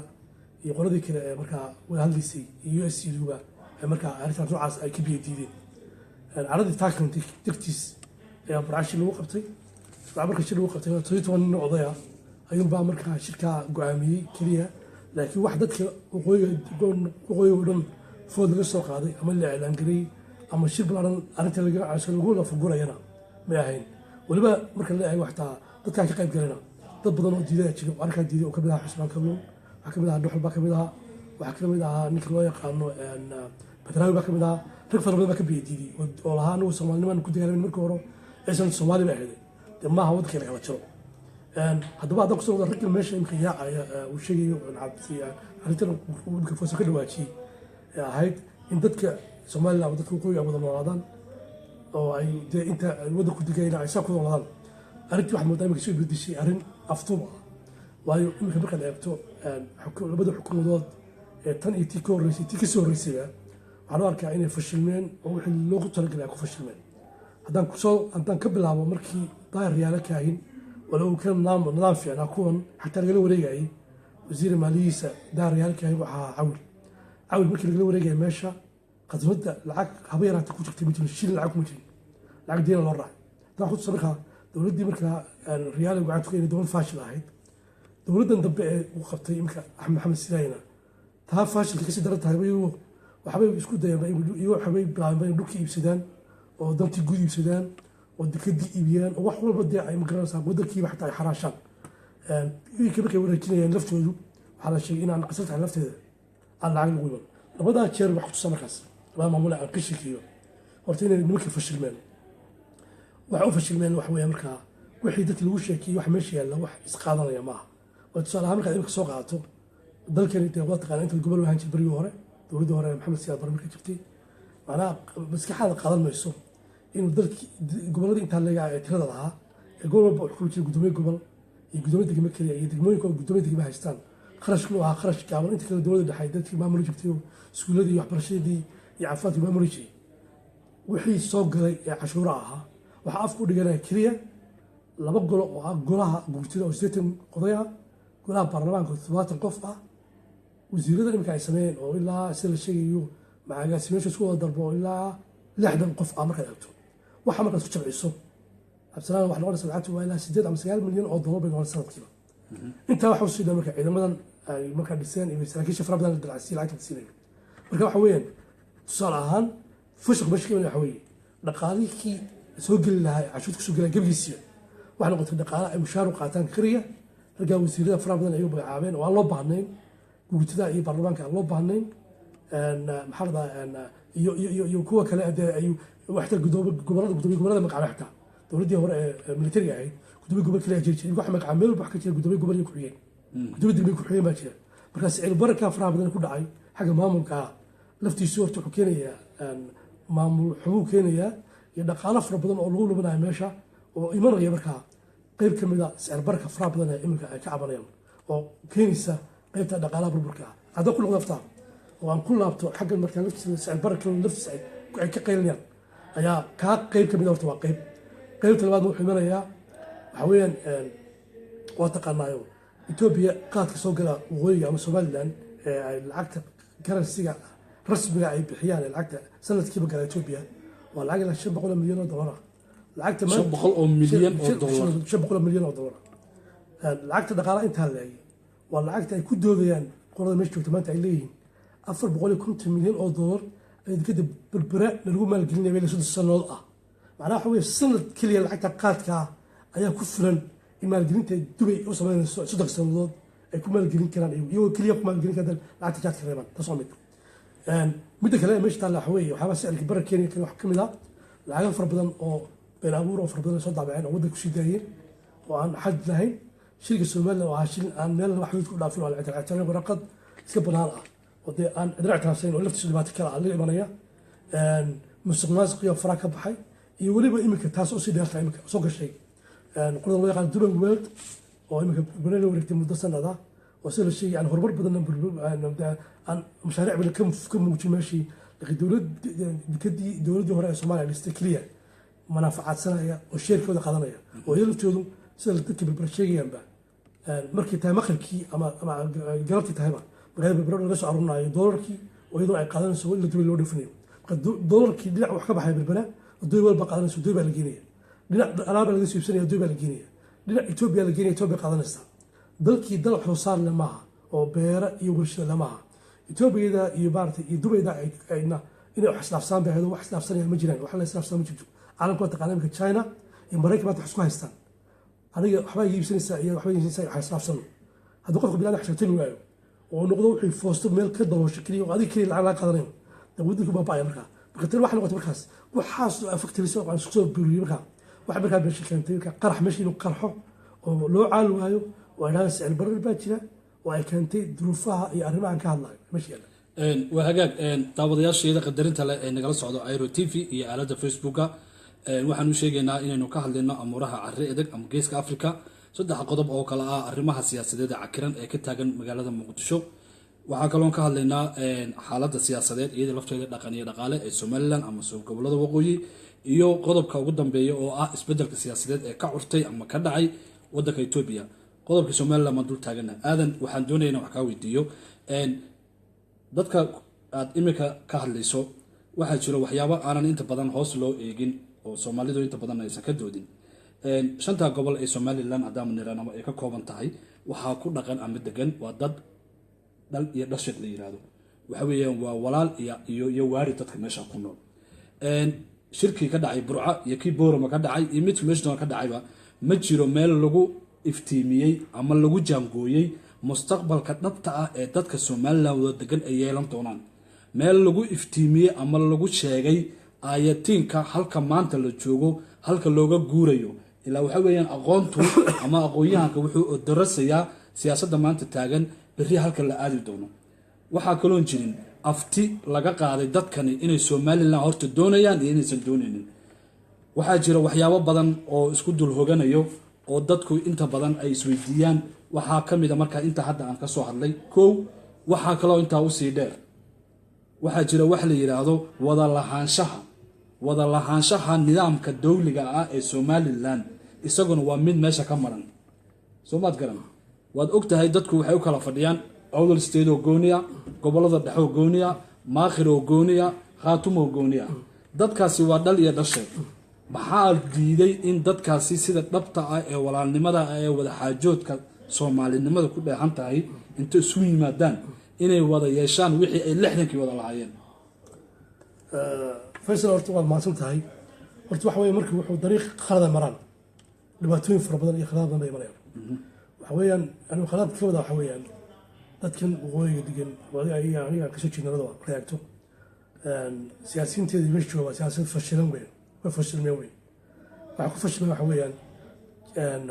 iyo qoladii kale ee markaa wada hadlaysay iyo USC duba ee markaa arrintaas noocaas ay ka biyo diideen. Caradii taa keentay dartiis ayaa Burcashi lagu qabtay. Marka shir lagu qabtay, 17 nin odaya ayuunbaa markaa shirkaa go-aamiyey keliya. Laakiin wax dadka waqooyiga oo dhan food laga soo qaaday ama la iclaan gareeyey ama shir balaaran arrinta lagu lafagurayana may ahayn. Weliba marka la eego xataa dadkaa ka qayb galana, dad badan oo diidaya jira oo arrinkaa diiday, oo kamid ahaa Xusmaan Kalluun, waxaa kamid ahaa Dhuxul baa kamid ahaa, waxaa kamid ahaa ninka loo yaqaano Badraawi baa kamid ahaa. Rag fara badan baa ka biyo diiday oo lahaa anigu Soomaalinimaan ku dagaalamin markii hore, ciisan Soomaali bay ahayd, dee maaha waddanka la kala jaro. Haddaba haddaan kusoo wada raggan meesha imika yaacaya uu sheegayo arrintan uu imika Fooso ka dhawaajiyey ee ahayd in dadka Somaliland ama dadka waqooyiga ay wada noolaadaan oo ay dee inta ay waddanku degayna ay saa ku noolaadaan, arrintii waxaad moodaa imika soo bedeshay arrin aftuub ah. Waayo, imika markaad eegto labada xukuumadood ee tan iyo tii ka horreysay, tii kasii horreysayba, waxaan u arkaa inay fashilmeen oo wixii loogu talagalay ay ku fashilmeen. Haddaan ka bilaabo markii Daahir Riyaale Kaahin, wala uu ka nidaam fiicnaa kuwan, xataa lagala wareegayay wasiir maaliyihiisa Daahir Riyaale Kaahin, waxaa Cawil. Cawil markii lagala wareegaya meesha, khasnadda lacag haba yaraata ku jirtay ma jirin, shilin lacag kuma jirin, lacag deena loo raacay. Taa xusuusa markaa dowladdii markaa Riyaale gacanta ku inay dowlad faashil ahayd. Dowladdan dambe ee uu qabtay imika Axmed Maxamed Silaayna taa faashilka kasii daran tahay. Iyagu waxbay isku dayeen, iyagu waxbay bilaabeen inay dhulka iibsadaan oo dantii guud iibsadaan oo dekadii iibiyaan oo wax walba dee ay magaranaysaa wadankiiba xataa ay xaraashaan. Iinka markay wareejinayeen laftoodu, waxaa la sheegay inaan qasarta lafteeda aan lacag lagu iman. Labadaa jeer wax kutusa markaas labada maamule aan ka sheekeeyo horta inay nimankii fashilmeen. Waxa u fashilmeen waxa weeye markaa wixii dadki lagu sheekiyey, wax meesha yaalla wax isqaadanaya maaha. Oo tusaale ahaan markaad imika soo qaadato dalkani, dee waa taqaana inta gobol ahaan jir berigii hore, dowladdii hore Maxamed Siyaad Barre marka jirtay. Macnaha maskaxaada qaadan mayso inuu dalkii gobolladii intaa leegaa ee tirada lahaa, ee gobol walba wuxuu ku jiray gudoomiye gobol iyo gudoomiye degmo keliya, iyo degmooyinka oo gudoomiye degmo haystaan, kharashkuna ahaa kharash gaaban. Inta kale dowladda dhexe dadkii maamuli jirtay oo iskuulladii iyo waxbarashadii iyo caafimaadkii maamuli jiray. Wixii soo galay ee cashuuro ahaa waxaa afka u dhiganaya keliya laba golo, oo ah golaha guurtida oo 80 oday ah, golaha baarlamaanka oo 70 qof ah, wasiirada imika ay sameeyeen oo ilaa sida la sheegayo macaagaasimeesha isku wada darbo oo ilaa 60 qof ah. Markaad eegto waxa markaad isku jamciso, Cabdisalaan, waxaa noqonaysa lacagtu waa ilaa 8 ama 9 milyan oo dollar bay noqonaysa sanadkiiba. Intaa waxa usii dhan marka ciidamadan ay markaa dhiseen iyo saraakiisha fara badan la dalacsiiya lacagta la siinayo. Marka waxa weeyaan, tusaale ahaan, fashilku meesha ka imanaya waxa weeye dhaqaalihii soo geli lahaa, cashuurta kusoo geli lahaa gebigiisiiba waxay noqotay dhaqaale ay mushaar u qaataan keliya raggaa wasiirada faraha badan ay u magacaabeen, oo aan loo baahnayn guurtida iyo baarlamaanka aan loo baahnayn, maxaa la dhahaa, iyo kuwa kale dee ay waxta gobolada, gudoomiye gobolada magacaabay. Xitaa dowladdii hore ee militariga ahayd gudoomiye gobol kaliya jiri jiray. Waxa magacaabay meel walba wax ka jira gudoomiye gobol iyo ku-xigeen, gudoomiye degmo ku-xigeen baa jira. Marka sicir bararka faraha badan ku dhacay xagga maamulka laftiisu horta wuxuu keenayaa maamul xumuu keenayaa iyo dhaqaalo fara badan oo lagu luminayo meesha oo imanaya. Markaa qayb ka mid a sicir bararka faraha badan ee iminka ay ka cabanayaan oo keenaysa qaybta dhaqaalaha burburka ah. Haddaan ku noqdo aftaa oo aan ku laabto xaggan, markaa laftiisa sicir bararka laftiisa ay ka qaylinayaan ayaa kaa qayb ka mid a. Horta waa qayb. Qaybta labaadna wuxuu imanayaa waxaa weeyaan, waa taqaanaayo, Etoobiya qaadka soo gala waqooyiga ama Somaliland ee ay lacagta currency-ga rasmiga ay bixiyaan, ee lacagta sanadkiiba gala Etoobiya waa lacag ilaa 500 oo milyan oo dollar ah. Lacagta 500 milyan oo dollar. 500 milyan oo dollar ah. Lacagta dhaqaalaha intaa leegay waa lacagta ay ku doodayaan qolada meesha joogta maanta, ay leeyihiin 450 milyan oo dollar ay kadib Berbera lagu maalgelinaya meel 30 sannadood ah. Macnaha waxa weeye sanad keliya lacagta qaadkaa ayaa ku filan in maalgelinta Dubay u sameynayso 30 sannadood ay ku maalgelin karaan, iyagoo keliya ku maalgelin karaan lacagta jaadka reebaan. Taas waa mid. Midda kale meesha taalla waxa weeye waxyaabaa sicirka barar keenaya kale wax ka mid ah lacago fara badan oo been abuur oo fara badan ay soo daabaceen oo waddanka kusii daayeen oo aan xad lahayn. Shilinka Somaliland oo ahaa shilin aan meel wax xuduud ku dhaafin oo la ictiraafsan, waraqad iska banaan ah oo dee aan cidna ictiraafsayn, oo laftiisu dhibaato kale ah laga imanaya, musuq maasuqiyo faraa ka baxay, iyo weliba iminka taas oo sii dheerta iminka soo gashay qolada loo yaqaan Dubai World oo iminka Berbera la wareegtay muddo sanad ah, oo sida la sheegay aan horumar badan aan mashaariic badan ka muujin meeshii, laakiin dowlad dekadii dowladdii hore ee Soomaaliya dhistay keliya manaafacaadsanaya oo share-kooda qaadanaya, oo iyaga laftoodu sida dadka Berbera sheegayaanba markay tahay maqribkii ama galabtii tahayba magaalada Berbera laga soo aruurinayo doolarkii, oo iyadoo ay qaadanayso in la Dubay loo dhoofinayo. Marka doolarkii dhinac wax ka baxaya Berbera, Dubay walba qaadanayso, Dubay baa la geenaya. Dhinac alaaba laga soo iibsanaya, Dubay baa la geenaya. Dhinac Etoobiya la geenaya, Etoobiya qaadanaysa. Dalkii dal wax soo saar le maaha oo beera iyo warshada le maaha. Etoobiyada iyo maaragtay iyo Dubayda ayna inay wax isdhaafsaan bay ahayd, oo wax isdhaafsanayaan ma jiraan, wax la isdhaafsan ma jirto. Caalamka waa taqaana, imika China iyo Maraykan maanta wax isku haystaan, aniga waxbaa iga iibsanaysaa iyo waxbaa iibsanaysaa, wax isdhaafsano. Haddii qofka bilaad wax sheegtani waayo oo noqdo wuxuu foosto meel ka daloosho keliya oo adiga keliya lacag laga qaadanayo, dee waddanku baaba'aya. Markaa marka tani waxay noqotay markaas waxaas oo factories oo aan isku soo buriyey. Markaa waxay markaa meesha keentay markaa qarax, meesha inuu qarxo oo loo caali waayo, oo ay dhahaan sicir barar baa jira, oo ay keentay duruufaha iyo arrimahan ka hadlayo meesha yaalla. Waa hagaag. Daawadayaasheeda qadarinta leh ee nagala socdo Iro TV iyo aaladda Facebooka, waxaan u sheegaynaa inaynu ka hadlayno amuuraha carri edeg ama Geeska Africa, saddex qodob oo kale ah: arrimaha siyaasadeed ee cakiran ee ka taagan magaalada Muqdisho. Waxaa kaloon ka hadlaynaa xaaladda siyaasadeed iyada lafteeda, dhaqan iyo dhaqaale ee Somaliland ama soo gobolada waqooyi, iyo qodobka ugu dambeeya oo ah isbedelka siyaasadeed ee ka curtay ama ka dhacay wadanka Etoobiya. Qodobka Somaliland baan dul taagana. Aadan, waxaan doonaya inaan wax kaa weydiiyo. Dadka aad imika ka hadlayso, waxaa jiro waxyaabo aanan inta badan hoos loo eegin oo Soomaalidu inta badan aysan ka doodin. Shanta gobol ee Somaliland haddaan niraan ama ay ka kooban tahay, waxaa ku dhaqan ama degan waa dad dhal iyo dhashad la yiraahdo. Waxa weeyaan waa walaal iyo waari dadka meesha ku nool. Shirkii ka dhacay Burca iyo kii Boorama ka dhacay iyo midkii meesha doona ka dhacayba, ma jiro meel lagu iftiimiyey ama lagu jaangooyey mustaqbalka dhabta ah ee dadka Somaliland wada degan ay yeelan doonaan, meel lagu iftiimiyey ama lagu sheegay aayatiinka halka maanta la joogo, halka looga guurayo. Ilaa waxa weeyaan aqoontu ama aqoon-yahanka wuxuu darasayaa Siyaasadda maanta taagan berri halka la aadi doono, waxaa kaloon jirin afti laga qaaday dadkani inay Somalilan horta doonayaan iyo inaysan doonaynin. Waxaa jira waxyaabo badan oo isku dul hoganayo oo dadku inta badan ay isweydiiyaan. Waxaa ka mid a markaa inta hadda aan ka soo hadlay kow. Waxaa kaloo intaa usii dheer, waxaa jira wax la yidhaahdo wada lahaanshaha, wada lahaanshaha nidaamka dowliga ah ee Somalilan. Isaguna waa mid meesha ka maran, soo maad garan? Waad og tahay, dadku waxay u kala fadhiyaan Awdal State oo gooniya, gobolada dhexe oo gooniya, Maakhir oo gooniya, Khaatumo oo gooniya. Dadkaasi waa dhal iyo dhashay. Maxaa diiday in dadkaasi sida dhabta ah ee walaalnimada ah ee wadaxaajoodka soomaalinimada ku dheehan tahay inta isu yimaadaan inay wada yeeshaan wixii ay 60-kii wada lahaayeen? Faysal, horta waad mahadsan tahay. Horta waxa weye, markii wuxuu dariiq khalada maraan, dhibaatooyin fara badan iyo khaladaad badan bay imanayaan. Waxa weeyaan, anigu khalaad ka wada waxa weeyaan, dadkan waqooyiga degan oo adiga aniga aan kasoo jeedna labadaba, markaad eegto siyaasiyiinteeda meesha jooga, waa siyaasad fashilan weyn, way fashilmeen weyn. Waxa ku fashilmeen waxa weeyaan,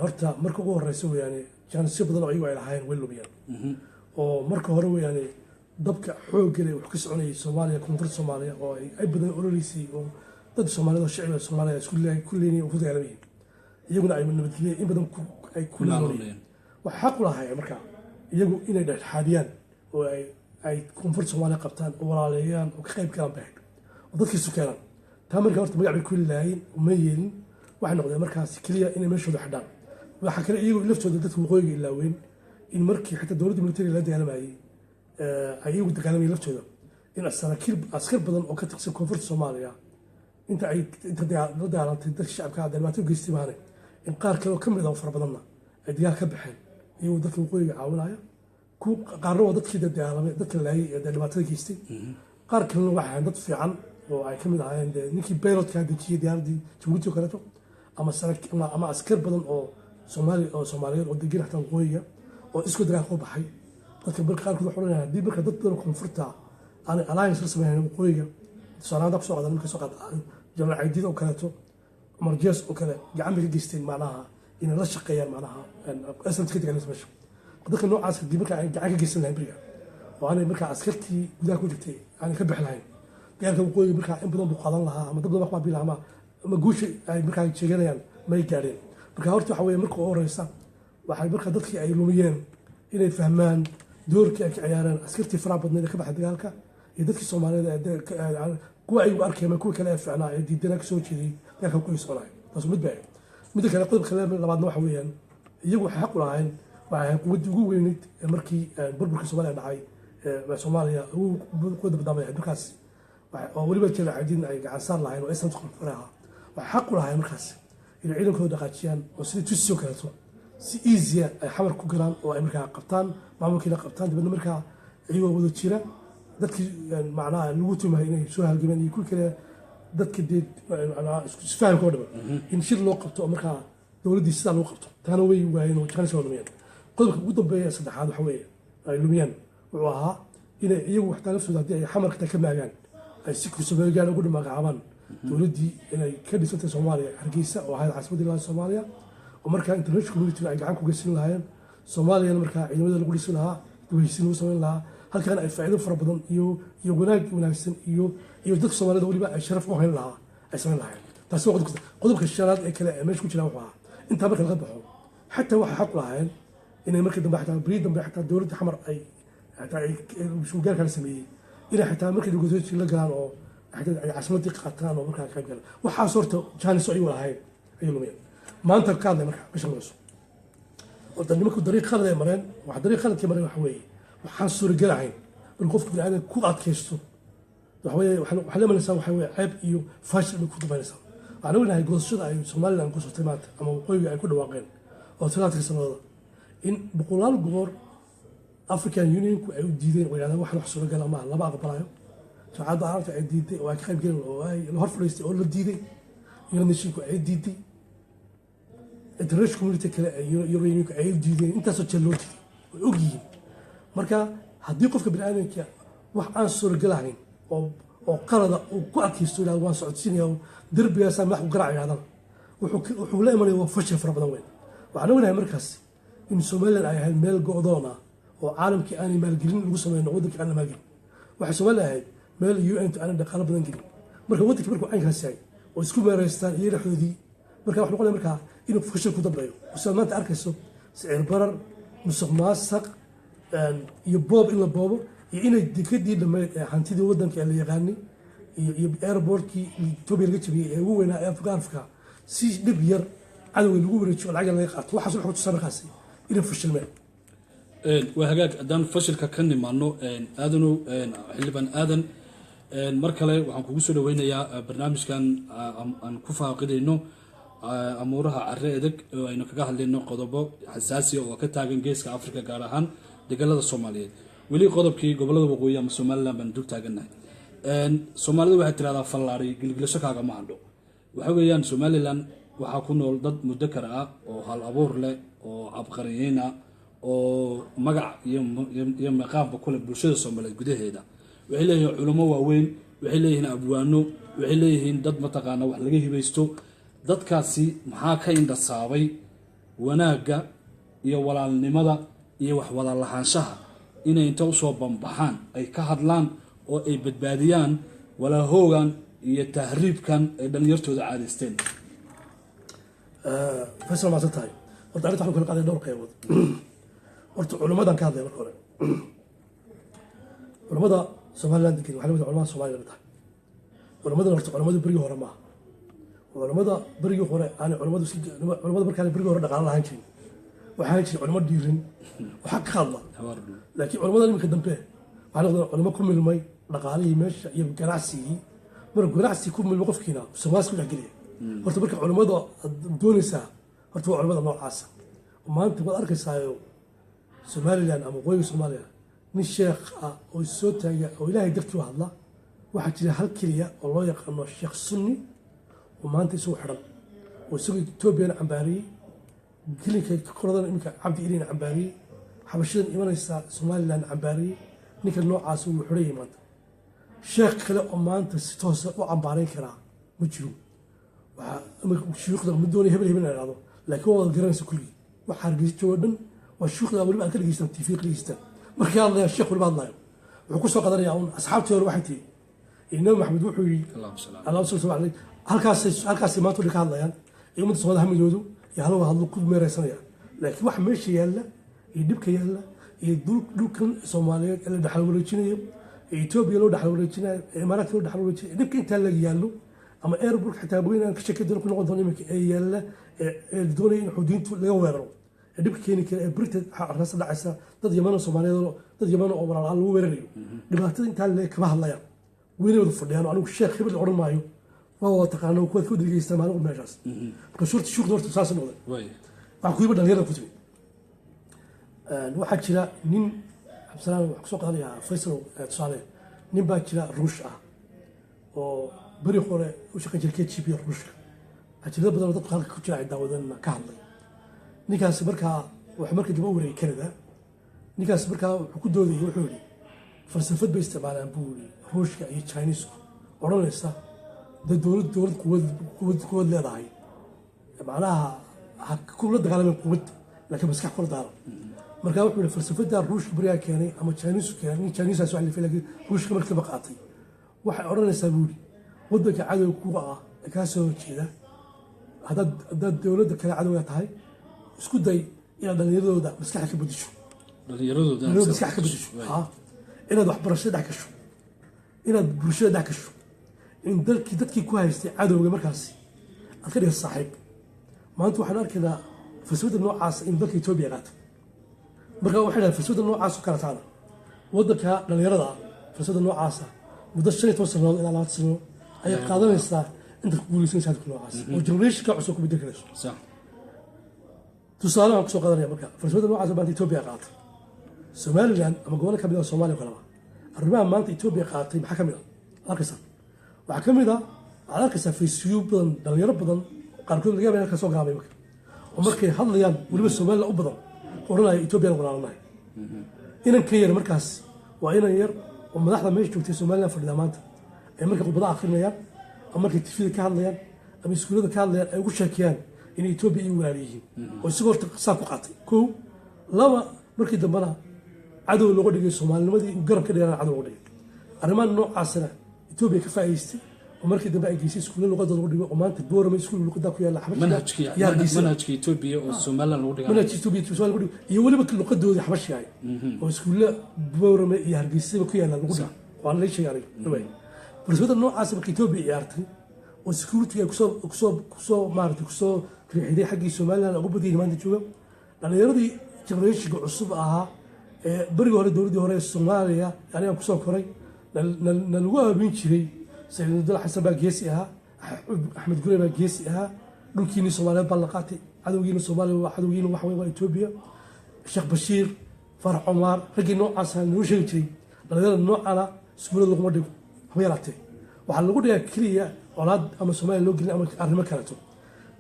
horta marka ugu horeysa weeyaane, jaanisyo badan oo iyagu ay lahaayeen way lumiyeen. Oo marka hore weeyaane, dabka xoogga leh wax ka soconayay Soomaaliya, koonfurta Soomaaliya, oo ay badan ololeysay, oo dad Soomaalida oo shicibka Soomaaliya isku ku leynayeen oo ku dagaalamayeen, iyaguna ay nabadgelye in badan ay ku laalanayeen. Waxa xaq u lahaayeen marka iyagu inay dhexdhexaadiyaan oo ay koonfurta Soomaaliya qabtaan oo walaaleeyaan oo ka qayb galaan bay ahayd oo dadkiisu keenaan. Taa marka horta magac bay ku laayeen, uma yeelin. Waxay noqdeen markaas keliya inay meeshooda xidhaan. Waxaa kale iyagu laftooda dadka waqooyiga ilaaween in markii xitaa dowladda militariga la dagaalamayay, ay iyagu dagaalamayeen laftooda, in saraakiil askar badan oo ka tirsan koonfurta Soomaaliya inta ay inta la dagaalantay dadka shacabka dhibaato u geystay maane, in qaar kale oo ka mid ah oo fara badanna ay dagaal ka baxeen iyagoo dadka waqooyiga caawinaya. Ku qaarna waa dadkii dagaalamay, dadka laayay ee dhibaatada geystay. Qaar kalena waxay ahayn dad fiican oo ay ka mid ahaayeen dee ninkii pilotka dejiyey diyaaraddii Jabuuti oo kaleeto, ama ama askar badan oo Soomaali oo Soomaaliyeed oo degan xataa waqooyiga oo isku dagaal ku baxay. Dadka marka qaarkood waxay odhanayaan, haddii marka dad badan koonfurta aanay alliance la sameyn waqooyiga, tusaale ahaan kusoo qaada, marka soo qaada Jenaraal Caydiid oo kaleeto, Cumar Jees oo kale, gacan bay ka geysteen macnaha inay la shaqeeyaan macnaha SNM ka dagaalameysa meesha. Dadka noocaas haddii marka ay gacan ka geysan lahayn beriga oo aanay markaa askartii gudaha ku jirtay aanay ka bixi lahayn, dagaalka waqooyiga markaa in badan buu qaadan lahaa, ama dad badan baa ku baabi'i lahaa, ama guusha ay markaa sheeganayaan may gaadheen. Marka horta waxa weeye, marka ugu horeysa waxay marka dadkii ay lumiyeen inay fahmaan doorkii ay ka ciyaareen askartii faraha badneed ee ka baxay dagaalka iyo dadkii Soomaaliyeed ee kuwa ay u arkeen, kuwa kale ee fiicnaa ee diidanaa kasoo jeeday dagaalka waqooyiga soconaya. Taas mid bay ahayd. Midda kale, qodobka kale labaadna waxa weeyaan, iyagu waxay xaq u lahaayeen, waxay ahayd quwaddii ugu weyneyd ee markii burburka Soomaaliya dhacay, Soomaaliya ugu quwadda badnaa bay ahayd markaas, oo weliba Jenaraal Caydiidna ay gacan saar lahayn oo SNM koonfur ahaa. Waxay xaq u lahaayeen markaas inay ciidankooda dhaqaajiyaan oo sidii tusi oo kaleeto si easy ay Xamar ku galaan oo ay markaa qabtaan maamulkiina qabtaan, dibadna markaa iyagoo wada jira dadkii macnaha lagu tumahay inay soo halgameen iyo kuwii kale, dadka dee macnaha isfahamka oo dhaman in shir loo qabto oo markaa dowladdii sidaa lagu qabto. Taana way waayeen oo jaanis waa lumiyeen. Qodobka ugu dambeeya ee saddexaad waxa weeye ay lumiyeen wuxuu ahaa inay iyagu waxtaa laftooda haddii ay Xamarka ka maagaan ay si kusameegaan ugu magacaabaan dowladdii inay ka dhisantay Soomaaliya Hargeysa oo ahayd caasimaddii labaad Soomaaliya, oo markaa international community ay gacan ku geysan lahaayeen, Soomaaliyana markaa ciidamada lagu dhisi lahaa, dib lagu samayn lahaa, halkaana ay faa'iido fara badan iyo wanaag wanaagsan iyo dadka Soomaalida weliba ay sharaf u hayn lahaa ay samayn lahaayeen. Taasi waa qodobka shanaad ee kale ee meesha ku jira. Wuxuu ahaa intaa marka laga baxo, xataa waxay xaq u lahaayeen inay markii dambe, xataa beri dambe, xataa dowladda Xamar ay xataa ay suugaarka la sameeyey, inay xataa markii negotiation la galaan oo xataa ay caasimadii qaataan oo markaa ka qayb galaan. Waxaas horta jaanis ayuu lahayn ayay lumiyeen. Maanta ka hadlay marka meesha marayso, horta nimanku dariiq khalad ay mareen. Waxa dariiq khaladkii mareen waxa weeye, waxaan suuragal ahayn marka qofku bini'aadam ku adkaysto, waxa weeye waxaa la imanaysaa waxa weeye ceeb iyo fashil bay ku dambaynaysaa. Waxaan ognahay goosashada ay Somaliland goosatay maanta ama waqooyiga ay ku dhawaaqeen oo 30 sanadooda in boqolaal goor African Unionku ay u diideen oo yidhahdeen waxan wax suuragala maaha, lama aqbalayo. Jaamacadda Carabta ay diiday oo ay ka qayb galeen oo ay la hor fadhiistay oo la diiday. United Nationku ay diiday, international community kale ee European Unionku ay diideen. Intaasoo jeer loo diiday, way og yihiin. Marka haddii qofka bini'aadamka wax aan suuragalahayn oo qalada uu ku adkaysto, yidhahdo waan socodsiinaya oo derbigaasaa madax ku garaac yidhahdana, wuxuu la imanaya waa fashil fara badan weyn. Waxaan ognahay markaas in In Somaliland ay ahayd meel go'doon ah oo caalamkii aanay maalgelin lagu sameyn, waddankii aan la maalgelin. Waxay Somaliland ahayd meel UN aanay dhaqaalo badan gelin. Marka waddankii markuu caynkaas yahay oo isku meeraystaan iyo dhexdoodii, marka wax noqonaya markaa inuu fashil ku dambeeyo, oo sidaad maanta arkayso sicir barar, musuq maasaq iyo boob in la boobo, iyo inay dekadii dhammayd ee hantidii waddanka ee la yaqaanay iyo airportkii Etoobiya laga jabiyey ee ugu weynaa ee Afrika si dhib yar cadowga lagu wareejiyo oo lacag laga qaato. Waxaas waxay tusaa markaasi inay fashilmeen. Waa hagaag. Haddaan fashilka ka nimaano, Aadanow, Xildhibaan Aadan, mar kale waxaan kugu soo dhaweynayaa barnaamijkan aan ku faaqidayno amuuraha Carre Edeg, oo aynu kaga hadlayno qodobo xasaasiya oo ka taagan Geeska Africa, gaar ahaan degalada Soomaaliyeed. Weli qodobkii gobolada waqooyi ama Somaliland baan dul taagannahay. Soomaalidu waxay tirahdaa, "Fallaari gilgilasho kaagama hadho." Waxa weeyaan, Somaliland waxaa ku nool dad mudakar ah oo hal abuur leh oo cabqariyiin ah oo magac iyo maqaamba kule bulshada Soomaaliyeed gudaheeda. Waxay leeyihiin culummo waaweyn, waxay leeyihiin abwaano, waxay leeyihiin dad mataqaana wax laga hibaysto. Dadkaasi maxaa ka indhasaabay wanaagga iyo walaalnimada iyo wax wada lahaanshaha inay inta usoo bambaxaan ay ka hadlaan oo ay badbaadiyaan walaahoogan iyo tahriibkan ay dhallinyartooda caadaysteen? Faysal, maasan tahay. Horta arrinta waxaan kala qaaday dhowr qaybood. Horta culimmadan ka hadlaya. Marka hore, culimmada Somaliland degan waxay lamid culamada Soomaaliya lamid tahay. Culimmadan horta culimmadu berigii hore maaha. Culimmada berigii hore aanay culimmadu culimmada markaan berigii hore dhaqaalo lahaan jirin, waxaa jiray culimo dhiirin waxaa ka hadla. Laakiin culimmada iminka dambe waxay noqdeen culimo ku milmay dhaqaalihii meesha iyo ganacsigii. Marka ganacsi ku milmo, qofkiina musuqmaasuq ku dhexgeliya. Horta marka culimmada aad doonaysaa, horta waa culimmada noocaasa. Maanta waad arkaysaayo Somaliland ama waqooyiga Soomaaliya nin sheekh ah oo soo taaga oo Ilaahay dartii u hadla. Waxaa jira hal keliya oo loo yaqaano Sheekh Sunni oo maanta isagu xidhan, oo isagoo Etoobiyana cambaariyey, gelinka qoladan iminka Cabdi Ilina cambaariyey, xabashidan imanaysa Somaliland cambaariyey. Ninka noocaas wuu xidhan yahay maanta. Sheekh kale oo maanta si toosa u cambaarayn karaa ma jiro. Waxaa shuyuukhda ma doonaya hebel hebel in idhahdo, laakiin waa wada garanaysa kulligii. Waxa Hargeysa joogo dhan waa shuyuukhda. Weliba aad ka dhegeystaan, TV ka dhegeystaan. Markii hadlaya sheekh weliba hadlayo, wuxuu ku soo qadanayaa un asxaabtii hore waxay tihi, Nabi Maxamed wuxuu yidhi, Allahuma salli caleyh. Halkaasay maanta dhan ka hadlayaan iyo ummadda Soomaalida hamidoodu iyo halawa hadlo ku meeraysanaya. Laakiin waxa meesha yaalla iyo dhibka yaalla iyo dhulkan Soomaaliyeed ee la dhexal wareejinayo, ee Etoobiya loo dhexal wareejinayo, ee Imaaraadka loo dhexal wareejinayo, dhibka intaa laga yaallo ama airport xitaa weyn aan ka sheeki doono ku noqon doono iminka ee yaalla, ee doonaya in Xuudiyiintu laga weeraro, ee dhibka keeni kara, ee Britain rasa dhacaysa, dad Yaman oo Soomaaliyeed, dad Yaman oo walaalaan lagu weerarayo, dhibaatada intaa le kama hadlayaan. Weynay wada fadhiyaan. Anigu sheekh hebel odhan maayo, waa wada taqaano, kuwaad ka dhegeystaan maalin meeshaas. Marka shurta shuukhda horta saas noqday. Waxaa ku yimi dhalinyarada ku timi. Waxaa jira nin, Cabdisalaam, waxaan kusoo qaadanayaa, Faysal, tusaale. Nin baa jira Ruush ah oo beri hore u shaqayn jiray KGB Ruushka. Ajirada badan oo dadku halka ku jira ay daawadeen ka hadlay. Ninkaasi markaa wuxuu markii dambe u wareegay Canada. Ninkaasi markaa wuxuu ku doodayay, wuxuu yidhi, falsafad bay isticmaalaan buu yidhi Ruushka iyo Chinisku, odhanaysa dee dowlad quwad leedahay, macnaha ha kula dagaalameen quwad, laakiin maskax kula dagaalam. Markaa wuxuu yihi, falsafada Ruushka berigaa keenay ama Chinisku keenay, nin Chinesaas wax lifay, laakiin Ruushka markii dambe qaatay, waxay odhanaysaa buu yidhi, waddanka cadowga kuga ah ee kaa soo horjeeda, haddaad dowladda kale cadowga tahay, isku day inaad dhallinyaradooda maskaxda ka bedesho. Dhallinyaradooda. Dhallinyarada maskaxda ka bedesho, ha, inaad waxbarashada dhex gasho, inaad bulshada dhex gasho, in dalkii dadkii ku haystay cadowga markaasi aad ka dhigto saaxiib. Maanta waxaan arkaynaa falsafada noocaas in dalka Etoobiya qaato. Marka waxay dhahay falsafada noocaas oo kale taana waddanka dhallinyarada ah, falsafada noocaasa muddo 15 sannadood ilaa 20 sannadood ayay qaadanaysaa intaad ku guuleysanaysa hadalka noocaas oo generationka cusub ku bedeli karayso. Tusaale waan kusoo qaadanaya. Marka falsafada noocaas maanta Etoobiya qaatay, Somaliland ama gobollo kamid ah Soomaaliya kaleba, arrimaha maanta Etoobiya qaatay maxaa kamid ah? Arkaysaa, waxaa kamid ah, waxaad arkaysaa Facebookyo badan, dhalinyaro badan, qaarkood laga yaaba in halkaa soo gaabay marka, oo markay hadlayaan weliba Somaliland u badan, odhanaya Etoobiyaan walaalanahay. Inan ka yar markaas waa inan yar oo madaxda meesha joogtay Somaliland fadhida maanta ay markay khudbadaha akrinayaan ama markay TVda ka hadlayaan ama iskuullada ka hadlayaan ay ugu sheekayaan inay Etoobiya iyo walaal yihiin, oo isagoo horta saa ku qaatay kow. Laba, markii dambena cadow looga dhigay Soomaalinimadii uu garab ka dhigana cadow looga dhigay. Arrimaha noocaasna Etoobiya ka faa'iidaystay oo markii dambe ay geysay iskuulla luqadooda lagu dhigo, oo maanta Boorama iskuul luqadaa ku yaalla Xabashiga Manhajkii iyo Hargeysa. Manhajka Etoobiya oo Somaliland lagu dhigaa. Manhajka Etoobiya Soomaaliya lagu dhigo iyo weliba luqadoodii Xabashiga ahay oo iskuulla Boorame iyo Hargeysaba ku yaalla lagu dhigo, waan la sheegay aniga. Waay falsafada noocaas marka Etoobiya ciyaartay oo security ay kusoo maaragtay kusoo riixiday xaggii Somaliland ugu badiyay maanta jooga dhalinyaradii generationka cusub ahaa ee berigii hore dowladdii hore ee Soomaaliya anigaan kusoo koray na lagu aamin jiray. Sayid Abdullah Xasan baa geesi ahaa, Axmed Gurey baa geesi ahaa, dhulkiinii Soomaaliyeed baa la qaatay, cadowgiina Soomaaliya waa cadowgiina waxa wey waa Etoobiya, Sheekh Bashiir, Farax Cumar, raggii noocaasa noo sheegi jiray. Dhalinyarada noocana iskuullada laguma dhigo haba yaraatee. Waxaa lagu dhigaa keliya colaad ama Soomaaliya loo gelin ama arrimo kaleeto.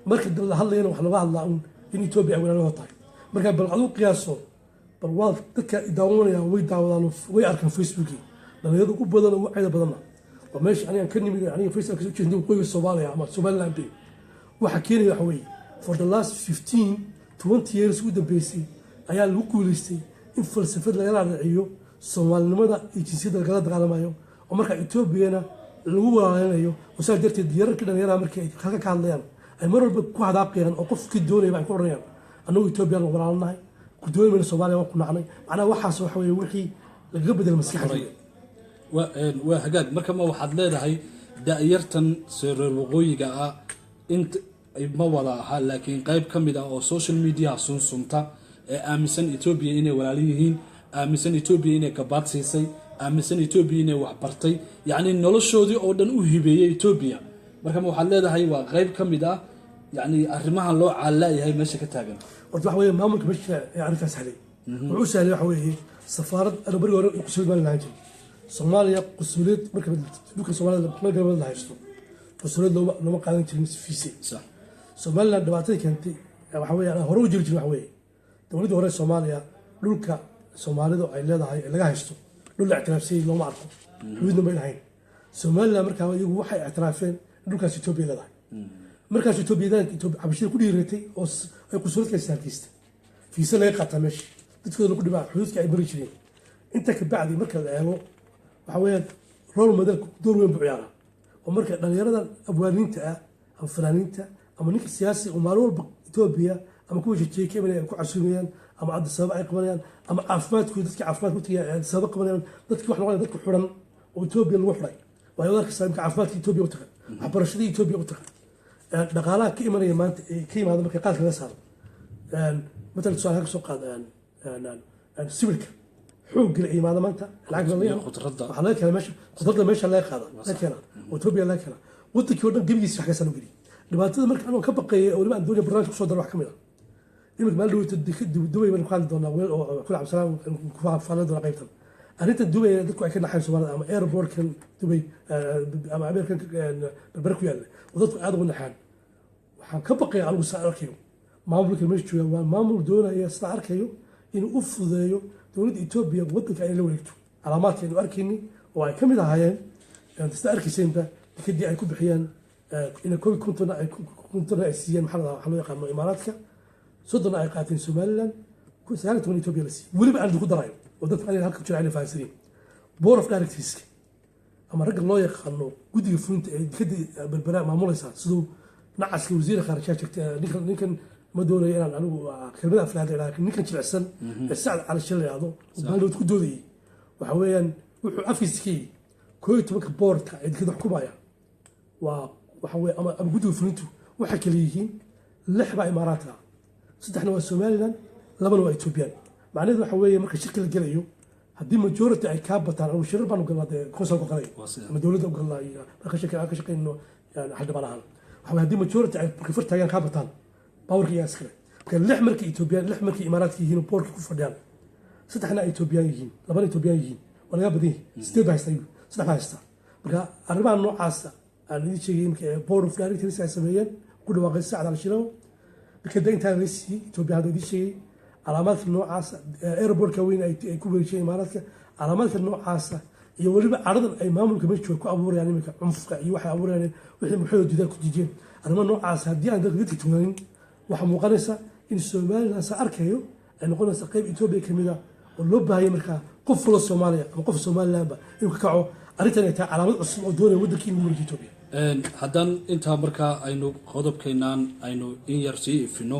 Marka la hadlayana waxaa looga hadlaa un in Etoobiya ay walaalahoo tahay. Marka bal aduu qiyaaso, bal waa dadka daawanaya, way daawadaan, way arkaan Facebookii dhalinyarada ugu badan, ugu cayda badanna waa meesha anigan ka nimid, aniga Facebook kasoo jeednay, waqooyiga Soomaaliya ama Somaliland bay. Waxa keenaya waxa weeye for the last 15 20 years ugu dambeysay ayaa lagu guuleystay in falsafad lagala dhiciyo Soomaalinimada iyo jinsiyadda lagala dagaalamayo, oo marka Etoobiyana lagu walaaleynayo. Oo saa darteed yararkii dhalinyaraha markii ay halka ka hadlayaan ay mar walba ku hadaaqayaan oo qofkii doonayaba ay ku odhanayaan: "Annagu Etoobiyaan walaalnahay, ku dooni mayno Soomaaliya, waan ku nacnay." Macnaha waxaas waxa weeye wixii lagaga bedel maskaxda. Waa hagaag. Marka ma waxaad leedahay da-yartan reer waqooyiga ah int ma wada aha, laakiin qayb ka mid ah oo social media sunsunta ee aaminsan Etoobiya inay walaalo yihiin, aaminsan Etoobiya inay gabaad siisay, aaminsan Etoobiya inay waxbartay, yacni noloshoodii oo dhan u hibeeyey Etoobiya, marka ma waxaad leedahay waa qayb ka mid ah yacni arrimahan loo caallaayahay meesha ka taagan? Horta waxa weeye maamulka meesha ee arrintaas sahlay, wuxuu u sahlay waxa weeye safaarad. Ana berigi hore qusuliyad baan lahaan jiray Soomaaliya. Qusuliyad marka dhulka Soomaalida meel galbeed la haysto, qusuliyad looma qaadan jirin fiise. Somaliland dhibaatada keentay waxa weeye hore u jiri jirin waxa weeye dowladdii hore Soomaaliya dhulka Soomaalidu ay leedahay ee laga haysto dhul la ictiraafsayay looma arko, xuduudna may lahayn Somaliland. Markaa iyagu waxay ictiraafeen in dhulkaas Etoobiya leedahay. Markaas Etoobiyadan Xabashida ku dhiiratay oo ay qusuliyad ka hargeystay, fiise laga qaataa meesha, dadkooda lagu dhibaa xuduudka ay mari jireen. Inta ka bacdi marka la eego waxa weeyaan role model door weyn buu ciyaaraa, oo marka dhalinyarada abwaaniinta ah ama fanaaniinta ama ninka siyaasi oo maalin walba Etoobiya ama kuwa shisheeye ka imanaya ay ku casuumayaan ama Addis Ababa ay qabanayaan ama caafimaadkooda dadkii caafimaadka u tagay ay Addis Ababa qabanayaan, dadkii wax noqonaya dadka xuran oo Etoobiya lagu xuray. Waayo arkaysaa imka caafimaadka Etoobiya u taga, waxbarashadii Etoobiya u taga, dhaqaalaha ka imanaya maanta ee ka yimaada marka qaadka laga saaro, matalan tusaale ka soo qaad sibirka xoogga la yimaada maanta lacag la Iyo khudradda. Waxaa laga keenaa meesha khudradda, meesha laga qaada, laga keenaa oo Etoobiya laga keenaa. Wadankii oo dhan gebigiisa wax kasaan u geliyay dhibaatada. Marka anoo ka baqeeyay oo weliba aan doonaya barnaamij kusoo daro wax ka mid ah imika maalin dhaweyto Dubay baynu ku hadli doonaa weel oo kule Cabdisalaam ku faalan doonaa qaybtan arrinta Dubay ee dadku ay ka naxayn Soomaalida ama airportkan Dubay ama Ameerkan Berbere ku yaalla oo dadku aad uga naxaan. Waxaan ka baqaya anigu saa arkayo maamulka meesha jooga waa maamul doonaya sida arkayo inuu u fududeeyo dowladda Etoobiya wadanka ay la wareegto. Calaamaadka aynu arkayni oo ay ka mid ahaayeen sida arkayseenba dekadii ay ku bixiyeen ina koob iyo kontonna ay siiyeen, maxaa la dhahaa, waxaa loo yaqaano Imaaraadka, 30 ay qaateen Somaliland, 19 Etoobiya la siiyey. Weliba aan idinku darayo oo dadka aniga halka ku jira ayna fahansanin, board of directors ama ragga loo yaqaano guddiga fulinta ee dekadii Berbera maamulaysa, siduu nacaska wasiirka khaarijiyaha jirta, ninkan ma doonayo inaan anigu kelmada aflaad la idhaha, ninkan jilicsan ee Sacad Cali Shil la yidhahdo oo maalin ku doodayay, waxa weeyaan wuxuu afkiisa ka yidhi 11-ka boardka ee dekada xukumaya waa waxa weye ama guddiga fulintu waxay kala yihiin lix baa Imaaraadka ah, saddexna waa Somaliland, labana waa Ethoobiyan. Macnaheedu waxa weeye marka shirka la gelayo haddii majority ay kaa bataan, anigu shirar baanu galnaa dee councilka galay Waa sida. ama dowladda u galnaa iyo marka ka shaqeyno yani xildhibaan ahaan, waxa weye haddii majority ay markay far taagaan kaa bataan, powerka iyaa iskale. Marka lix markay Ethoobiyan, lix markay Imaaraadka yihiin oo boardka ku fadhiyaan, saddexna ay Ethoobiyan yihiin, labana Ethoobiyan yihiin, waa laga badan yahay. Sideed baa haysta iyagu, saddex baa haysta. Marka arrimaha noocaasa aan idiin sheegay imika ee board of directors ay sameeyeen ku dhawaaqay Sacad Al Shiraw, dekada intaa laga siiyey Etoobiya hadda idiin sheegay, calaamaadka noocaasa, airportka weyn ay ku wareejiyeen Imaaraadka, calaamaadka noocaasa iyo weliba caradan ay maamulka meesha jooga ku abuurayaan iminka cunfka iyo waxay abuurayaan wixii muxuu diidaan ku diideen. Arrimaha noocaasa haddii aan dadka tugnanin, waxaa muuqanaysa in Somaliland sa arkayo. Ay noqonaysa qayb Etoobiya ka mid a oo loo baahayay markaa qof fulo Soomaaliya ama qof Somalilandba inuu ka kaco arrintan ay tahay calaamad cusub oo doonaya waddankii in lagu wareejiyo Etoobiya. Haddaan intaa markaa aynu qodobkeenaan aynu in yar sii ifino,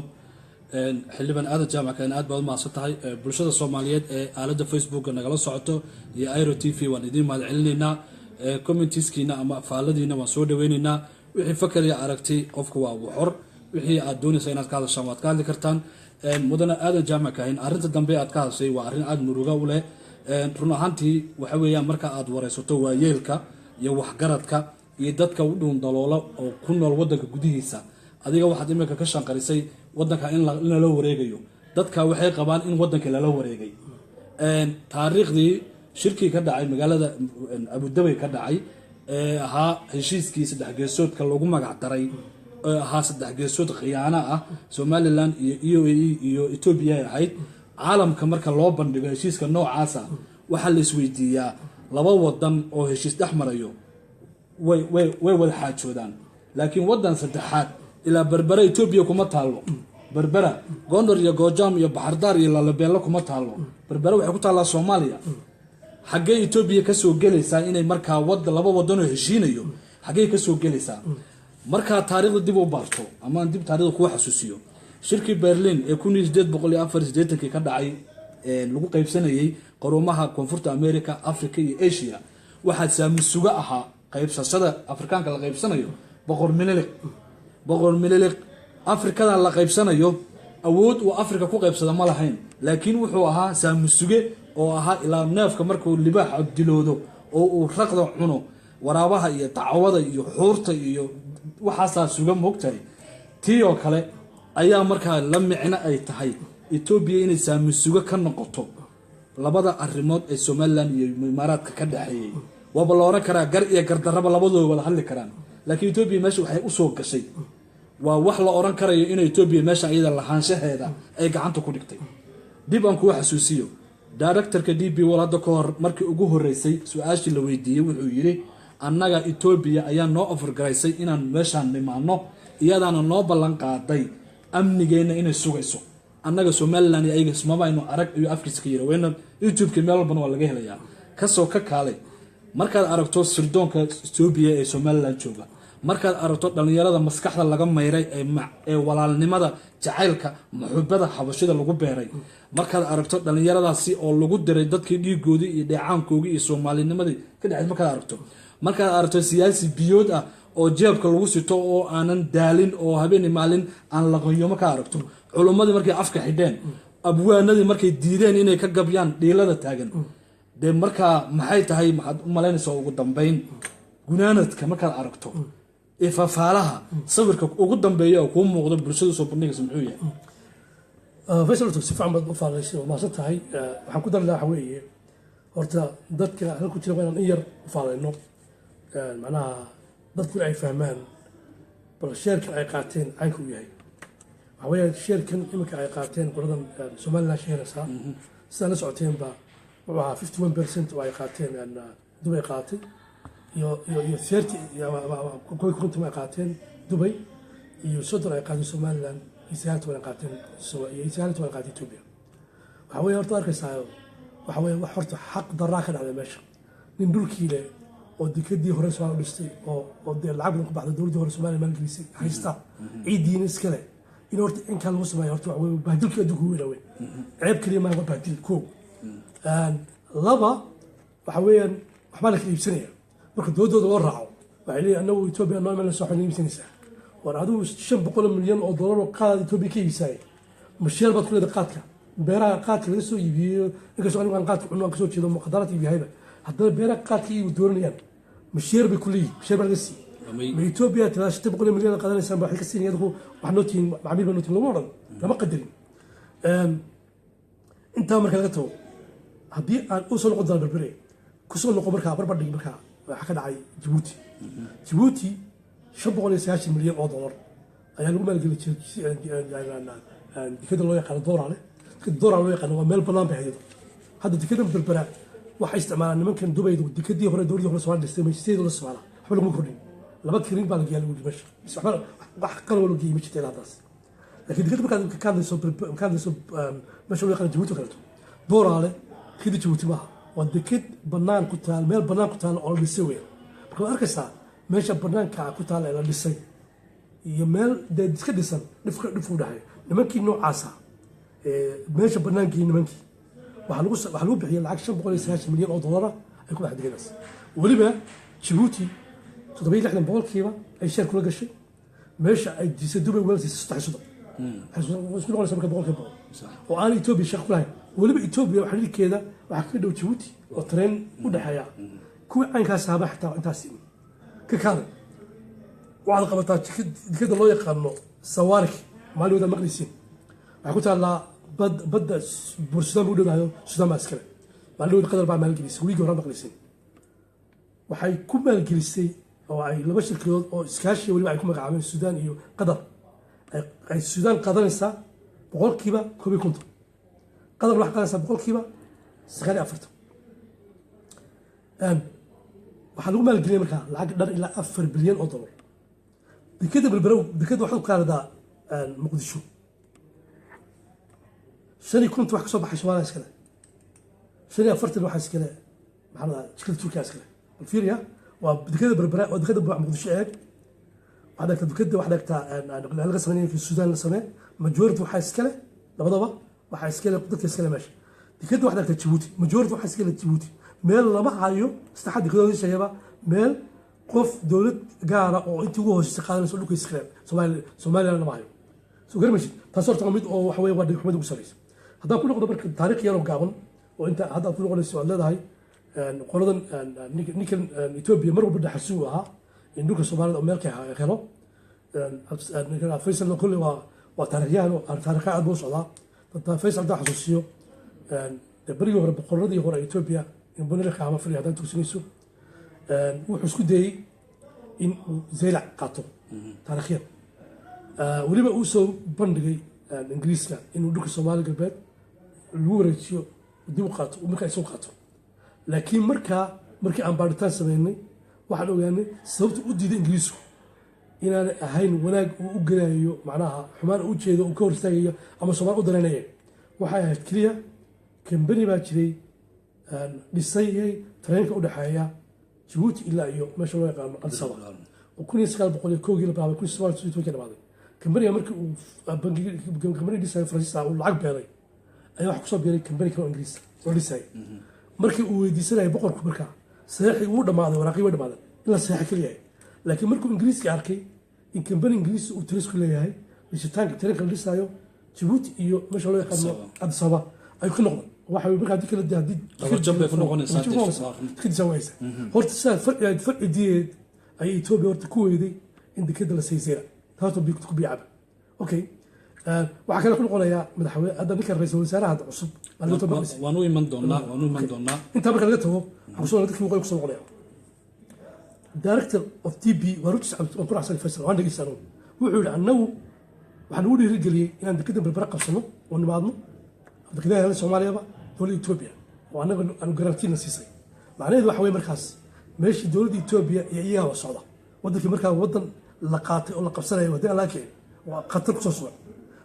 xildhibaan Aadan Jaamac Keen, aad baad u mahadsan tahay. Bulshada Soomaaliyeed ee aaladda Facebooka nagala socoto iyo Iro TV waan idiin mahad celinaynaa. Commentskiina ama faalladiina waan soo dhaweynaynaa. Wixii fakar iyo aragti, qofka waa xor, wixii aad doonaysa inaad ka hadashaan waad ka hadli kartaan. Mudane Aadan Jaamac Kahin, arrinta dambe aad ka hadashay waa arrin aada muruga u leh. Run ahaantii waxa weeyaan, marka aad wareysato waayeelka iyo waxgaradka iyo dadka u dhuun daloola oo ku nool wadanka gudihiisa, adiga waxaad imika ka shanqarisay wadanka in lala wareegayo. Dadka waxay qabaan in wadanka lala wareegay. Taariikhdii shirkii ka dhacay magaalada Abudabay ka dhacay ee ahaa heshiiskii saddex geesoodka lagu magac daray, ee ahaa saddex geesood khiyaano ah, Somaliland iyo UAE iyo Etoobiya ay ahayd. Caalamka marka loo bandhigo heshiiska noocaasa, waxaa la isweydiiyaa, laba wadan oo heshiis dhex marayo way wada xaajoodaan, laakiin wadan saddexaad, ilaa Berbera Etoobiya kuma taallo, Berbera Gondar iyo Goojaam iyo Baxardaar iyo Lalabeello kuma taallo, Berbera waxay ku taallaa Soomaaliya. Xaggee Etoobiya kasoo gelaysaa inay markaa wada laba wadanoo heshiinayo? Xaggee kasoo gelaysaa? Markaa taariikhda dib u baarto ama aan dib taarikhda kuu xasuusiyo, shirkii Berlin ee 1884kii ka dhacay ee lagu qaybsanayay qaruumaha Koonfurta America, Africa iyo Asia, waxaa saamisuga ahaa qaybsashada Afrikaanka la qaybsanayo Boqor Mililik. Boqor Mililik Afrikadan la qaybsanayo awood uu Afrika ku qaybsada ma lahayn, laakiin wuxuu ahaa saamisuge oo ahaa ilaa neefka markuu libaaxa diloodo oo uu raqda cuno, waraabaha iyo dacwada iyo xuurta iyo waxaasaa suga, moogtahay? Tii oo kale ayaa markaa la micno ay tahay Etoobiya inay saamisuge ka noqoto labada arrimood ee Somaliland iyo Imaaraadka ka dhexeeyey. Waaba la oran karaa gar iyo gardarraba labadooda wada hadli karaan, laakiin Etoobiya meesha waxay usoo gashay waa wax la oran karayo in Etoobiya meesha iyada lahaanshaheeda ay gacanta ku dhigtay. Dib aan kuu xasuusiyo, directorka DP World hadda ka hor markii ugu horeysay su-aashii la weydiiyey wuxuu yidhi: "Annaga Etoobiya ayaa noo offer garaysay inaan meeshaan nimaano, iyadaana noo ballan qaaday amnigeenna inay sugayso. Annaga Somaliland iyo ayaga ismaba aynu arag," ayuu afkiisa ka yiri. Wayna YouTube-ka meel walbana waa laga helayaa. Kasoo ka kaalay, markaad aragto sirdoonka Etoobiya ee Somaliland jooga, markaad aragto dhallinyarada maskaxda laga mayray ee walaalnimada, jacaylka, muxubada xabashida lagu beeray, markaad aragto dhallinyaradaasi oo lagu diray dadkii dhiigoodii iyo dheecaankoogii iyo soomaalinimadii ka dhexeyd, markaad aragto siyaasi biyood ah oo jeebka lagu sito oo aanan daalin oo habeeni maalin aan laqanyo, markaad aragto culummadii markay afka xidheen, abwaanadii markay diideen inay ka gabyaan dhiilada taagan, dee markaa maxay tahay? Maxaad u malaynaysaa ugu dambeyn gunaanadka markaad aragto ee faafaalaha sawirka ugu dambeeya oo kuu muuqdo bulshadu soo bandhigaysa muxuu yahay? Faysal, horta si fiican baad u faalaysay oo mahadsan tahay. Waxaan ku dari lahaa waxa weeye, horta dadka halka ku jira waa inaan in yar u faalayno, macnaha dadku in ay fahmaan bal share-kan ay qaateen caynka uu yahay. Waxa weeye, share-kan iminka ay qaateen qoladan Somaliland sheeraysaa, sidaa la socoteenba, wuxuu ahaa 51% oo ay qaateen Dubay qaatay iyo 30 iyo 50 ay qaateen Dubay iyo 30 ay qaateen Somaliland iyo 19 ay qaateen iyo 19 ay qaateen Ethiopia. Waxa weeye, horta arkaysaa, waxa weeye wax horta xaq daraa ka dhacday meesha. Nin dhulkii leh oo dekadii hore Soomaaliya u dhistay oo dee lacag badan ku baxday, dowladdii hore Soomaaliya maalgelisay, haysta ciidiina iska leh, in horta inkaa lagu sameeyo, horta waxa weeye bahdilkii adduunka weyn weyn. Ceeb keliya maaha, waa bahdil. Kow. Laba, waxa weeyaan waxbaa la kala iibsanaya. Marka dowladooda loo raaco, waxay leeyihin annagu Etoobiya noo imanaysa, waxay noo iibsanaysaa. War adigu 500 milyan oo dollar oo qaadaad Etoobiya ka iibsaay, ma share baad ku leedahay qaadka beeraha qaadka laga soo iibiyeyo? Inkastoo anigu aan qaadka cuno, aan kasoo jeedo muqadaraad iibiyahayba, haddana beeraha qaadka iibu dooranayaan, ma share bay ku leeyihin? Share baa laga siiyey ma Etoobiya? Tiraa 500 milyan qaadanaysaan ba waxay ka siinaya, adigu wax noo tihiin, macmiil baa noo tihiin, lama odhan, lama qadarin. Intaa marka laga tago, haddii aan u soo noqon doona Berbere, kusoo noqo, markaa barbar dhig markaa waxaa ka dhacay Jabuuti. Jabuuti 590 milyan oo dollar ayaa lagu maalgeli jiray dekada loo yaqaano Doorale. Dekada Doorale loo yaqaano waa meel bannaan bay hayado. Hadda dekada Berbera waxay isticmaalaan nimankan Dubaydu dekadii hore dowladii hore Soomaaliya dhistay, sideedu la isticmaalaa, waxba laguma kordhin. Laba kirin baa la geeyaa lagu meesha, bas waxba wax qalaba loo geeyay ma jirta ilaa haddaas. Laakiin dekada markaad ka hadlayso, ka hadlayso meesha loo yaqaan Jabuuti oo kaleeto, Dooraale dekada Jabuuti maaha, waa deked bannaan ku taal, meel bannaan ku taal oo la dhisay weyn. Marka waad arkaysaa meesha bannaanka ku taal ee la dhisay iyo meel dee iska dhisan, dhifka dhifku dhexeeyo. Nimankii noocaasa meesha bannaankii, nimankii waxaa lagu bixiyay lacag 590 milyan oo dollara ay ku baxday dekedaas. Weliba Jabuuti 67% ay share kula gashay, meesha ay disay Dubay World 33. Waxay isku noqonaysaa marka 100% oo aan Etoobiya shaqo ku lahayn. Weliba Etoobiya xiriirkeeda waxaa kaga dhow Jabuuti oo tareen u dhexeeya. Kuwii caynkaas haba xitaa intaas ka kaalay. Waxaad qabataa dekeda loo yaqaano Sawaarik, maalin wada maqlisiin, waxay ku taallaa badda Buur Sudaan buu dhowdahayo, Sudaan baa iskale. Maalin wada Qatar baa maalgelisay, wiigii hore maqlisiin. Waxay ku maalgelisay oo ay laba shirkadood oo iskaashiya weliba ay ku magacaabeen Sudaan iyo Qatar. Ay Sudaan qadanaysaa 51%, Qatar waxay qadanaysaa 49%. Waxaa lagu maalgeliyay markaa lacag dhan ilaa 4 bilyan oo dollar. Dekeda Berbera, dekeda waxaad ku qaadadaa Muqdisho, 55 wax ka soo baxay Soomaaliya iskale, 45 waxaa iskale, maxaa la dhahaa, shirkada Turkiya iskale. Bal fiiriya, waa dekeda Berbera, waa dekeda Muqdisho. Eeg, waxaad dhagtaa dekeda, waxaad dhagtaa laga sameynaya Suudaan la samee, majority waxaa iskale labadaba, waxaa iskale dadka iskale meesha. Dekeda waxaad dhagtaa Jabuuti, majority waxaa iskale Jabuuti. Meel lama hayo saddexaad dekedood sheegaba, meel qof dowlad gaara oo intii ugu hooseysa qaadanayso dhulka iskale Soomaaliya lama hayo. Soo garamaysid? Taas horta waa mid oo waxa weeye waa dhigxumada ugu sarreysa. Haddaan ku noqdo marka taariikh yaroo gaaban oo inta hadda aad ku noqonayso, aad leedahay qoladan ninkan Etoobiya mar walba dhaxalsi uu ahaa in dhulka Soomaalida oo meel ka helo. Ninkan Faysal kolley waa taariikhyahan oo taariikha aad buu u socdaa. Faysal haddaan xasuusiyo, dee berigii hore boqoradii hore Etoobiya in Bunilka ama fili haddaan tugsinayso, wuxuu isku dayey in uu Zaylac qaato taariikhyan. Weliba uu soo bandhigay Ingiriiska inuu dhulka Soomaali Galbeed lagu wareejiyo, dib u qaato, uu markaa isagu qaato. Laakiin markaa markii aan baaritaan sameynay, waxaan ogaanay sababta u diiday Ingiriisku inaanay ahayn wanaag uu u gelayo, macnaha xumaan u jeedo uu ka hor istaagayo ama Soomaali u dareynaya. Waxay ahayd keliya kambani baa jiray dhisayay tareenka u dhexeeya Jabuuti ilaa iyo meesha loo yaqaano Addis Ababa, oo 1901-kii la bilaabay, 1916-kii dhamaaday. Kambaniga markii uu kambani dhisay Faransiis uu lacag beelay ayaa waxa kusoo biiray kambani kale oo Ingiriis oo dhisay. Markii uu weydiisanayay boqorku, markaa saxeexii wuu dhamaaday, waraaqii way dhamaadeen, in la saxeex keliya. Laakiin markuu Ingiriiska arkay in kambani Ingiriis uu taris ku leeyahay dhisitaanka tareenka la dhisaayo Jabuuti iyo meesha loo yaqaano Addis Ababa, ayuu ka noqday. Waxa weeye marka haddii kale haddii Dhabarjab bay ku noqonaysaa. Dhabarjab ku noqonaysaa. Dekadiisa waysa horta sidaa farci diyeed ayay Etoobiya horta ku weyday in dekeda la siisayna, taasoo biyo ku biyacaba. Okay, waxaa kale ku noqonayaa madaxweyne hadda ninka ra'iisul wasaaraha hadda cusub baa laga tababaraysa. Waan u iman doonaa, waan u iman doonaa. Intaa marka laga tago, waxaan kusoo dadkii waqooyi kusoo noqonaya. Director of TB waa runtiis, waan ku raacsan Faisal, waan dhegeysta anugu. Wuxuu yidhi annagu waxaa nagu dhiirigeliyey inaan dekeda Berbera qabsano oo nimaadno dekedaha hele Soomaaliyaba dowladda Etoobiya oo annaga aanu garantiina siisay. Macnaheedu waxa weye markaas meeshii dowladda Etoobiya iyo iyagaa waa socda wadankii, markaa wadan la qaatay oo la qabsanayo haddii aan laga kicin waa khatar kusoo sugan.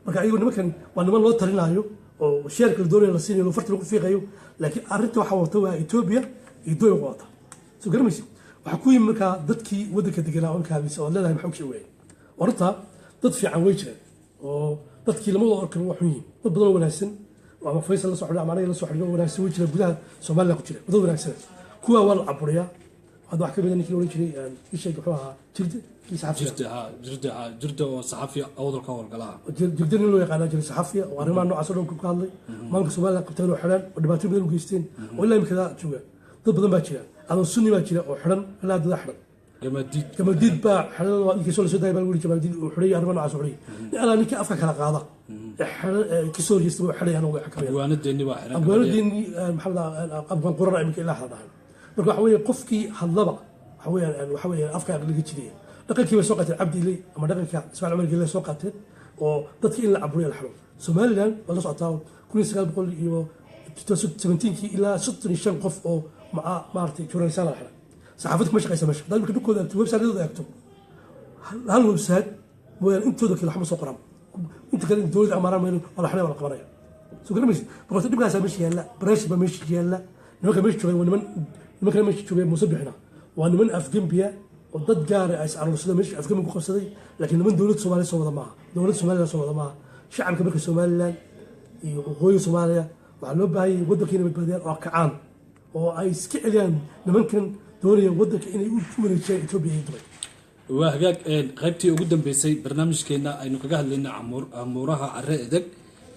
Marka ayagu nimankan waa niman loo talinaayo oo sheerka la doonayo la siinayo, farta lagu fiiqayo, laakiin arrinta waxaa wata waa Etoobiya iyo dooya wata. Soo garamaysi? Waxaa ku yimi markaa dadkii wadanka deganaa oo markaa ood leedahay maxaa u kici waayey. Horta dad fiican way jireen oo dadkii lamada orkan waa xun yihiin. Dad badan oo wanaagsan oo ama Faysal la soo xidho ama aniga la soo xidho oo wanaagsan way jireen, gudaha Soomaaliya ku jira dad wanaagsan. Kuwaa waa la caburiyaa. Hadda wax ka mid a ninkii la oran jiray isheeg wuxuu ahaa Jirde, kii saxafiga. Jirde, ha, Jirde, ha, Jirde oo saxafi Awdal ka howlgala ah. Jirde nin loo yaqaana jiray, saxafiya oo arrimaha noocaas oo dhan ka hadlay, maamulka Somaliland qabteen oo xidhaan oo dhibaatooyin badan u geysteen oo ilaa imika jooga. Dad badan baa jira, Adoon Sunni baa jira oo xidhan ilaa dada xidhan. Gamadiid. Gamadiid baa xidhan, waa ninkii soo lasoo daayay baa lagu yiri Gamadiid uu xidhay, arrimaha noocaas oo xidhay. Nin alaa ninkii afka kala qaada ee xidhan ee kasoo horjeesta wuu xidhay, anagu way xakamayaan. Abwaanadeeni baa xiran. Abwaanadeeni maxamed Abwaan Qurana imika ilaa hadhahan. Marka waxa weeye qofkii hadlaba waxa weeyaan afka laga jidaya. Dhaqankii bay soo qaateen Cabdi Iley ama dhaqanka Ismail Cumar Gelle soo qaateen oo dadkii in la caburiyo la xiro. Somaliland waa la socotaa, 1917-kii ilaa 35 qof oo maca maaragtay journalist la xiray. Saxaafadda kuma shaqeysa meesha. Haddaad marka dhulkooda eegto, website-yadooda eegto, hal website mooyaane intooda kale waxma soo qoraan. Inta kale dowladda amaaraan mayno, waa la xidhay, waa la qabanaya. Soo garamaysid? Marka dhibkaasaa meesha yaalla, pressure baa meesha yaalla. Nimanka meesha joogay waa niman, nimankana meesha joogay Muuse Bixina waa niman afgembiya oo dad gaara ay is aruursadeen, meesha afgembi ku qabsaday, laakiin niman dowladda Soomaaliya soo wada maaha, dowladda Somaliland soo wada maaha. Shacabka marka Somaliland iyo waqooyiga Soomaaliya waxaa loo baahanyay waddanka inay badbaadiyaan oo kacaan oo ay iska celiyaan nimankan doonaya waddanka inay u wareejiyaan Etoobiya iyo Dubay. Waa hagaag. Qaybtii ugu dambeysay barnaamijkeena aynu kaga hadlaynay amuuraha carre edeg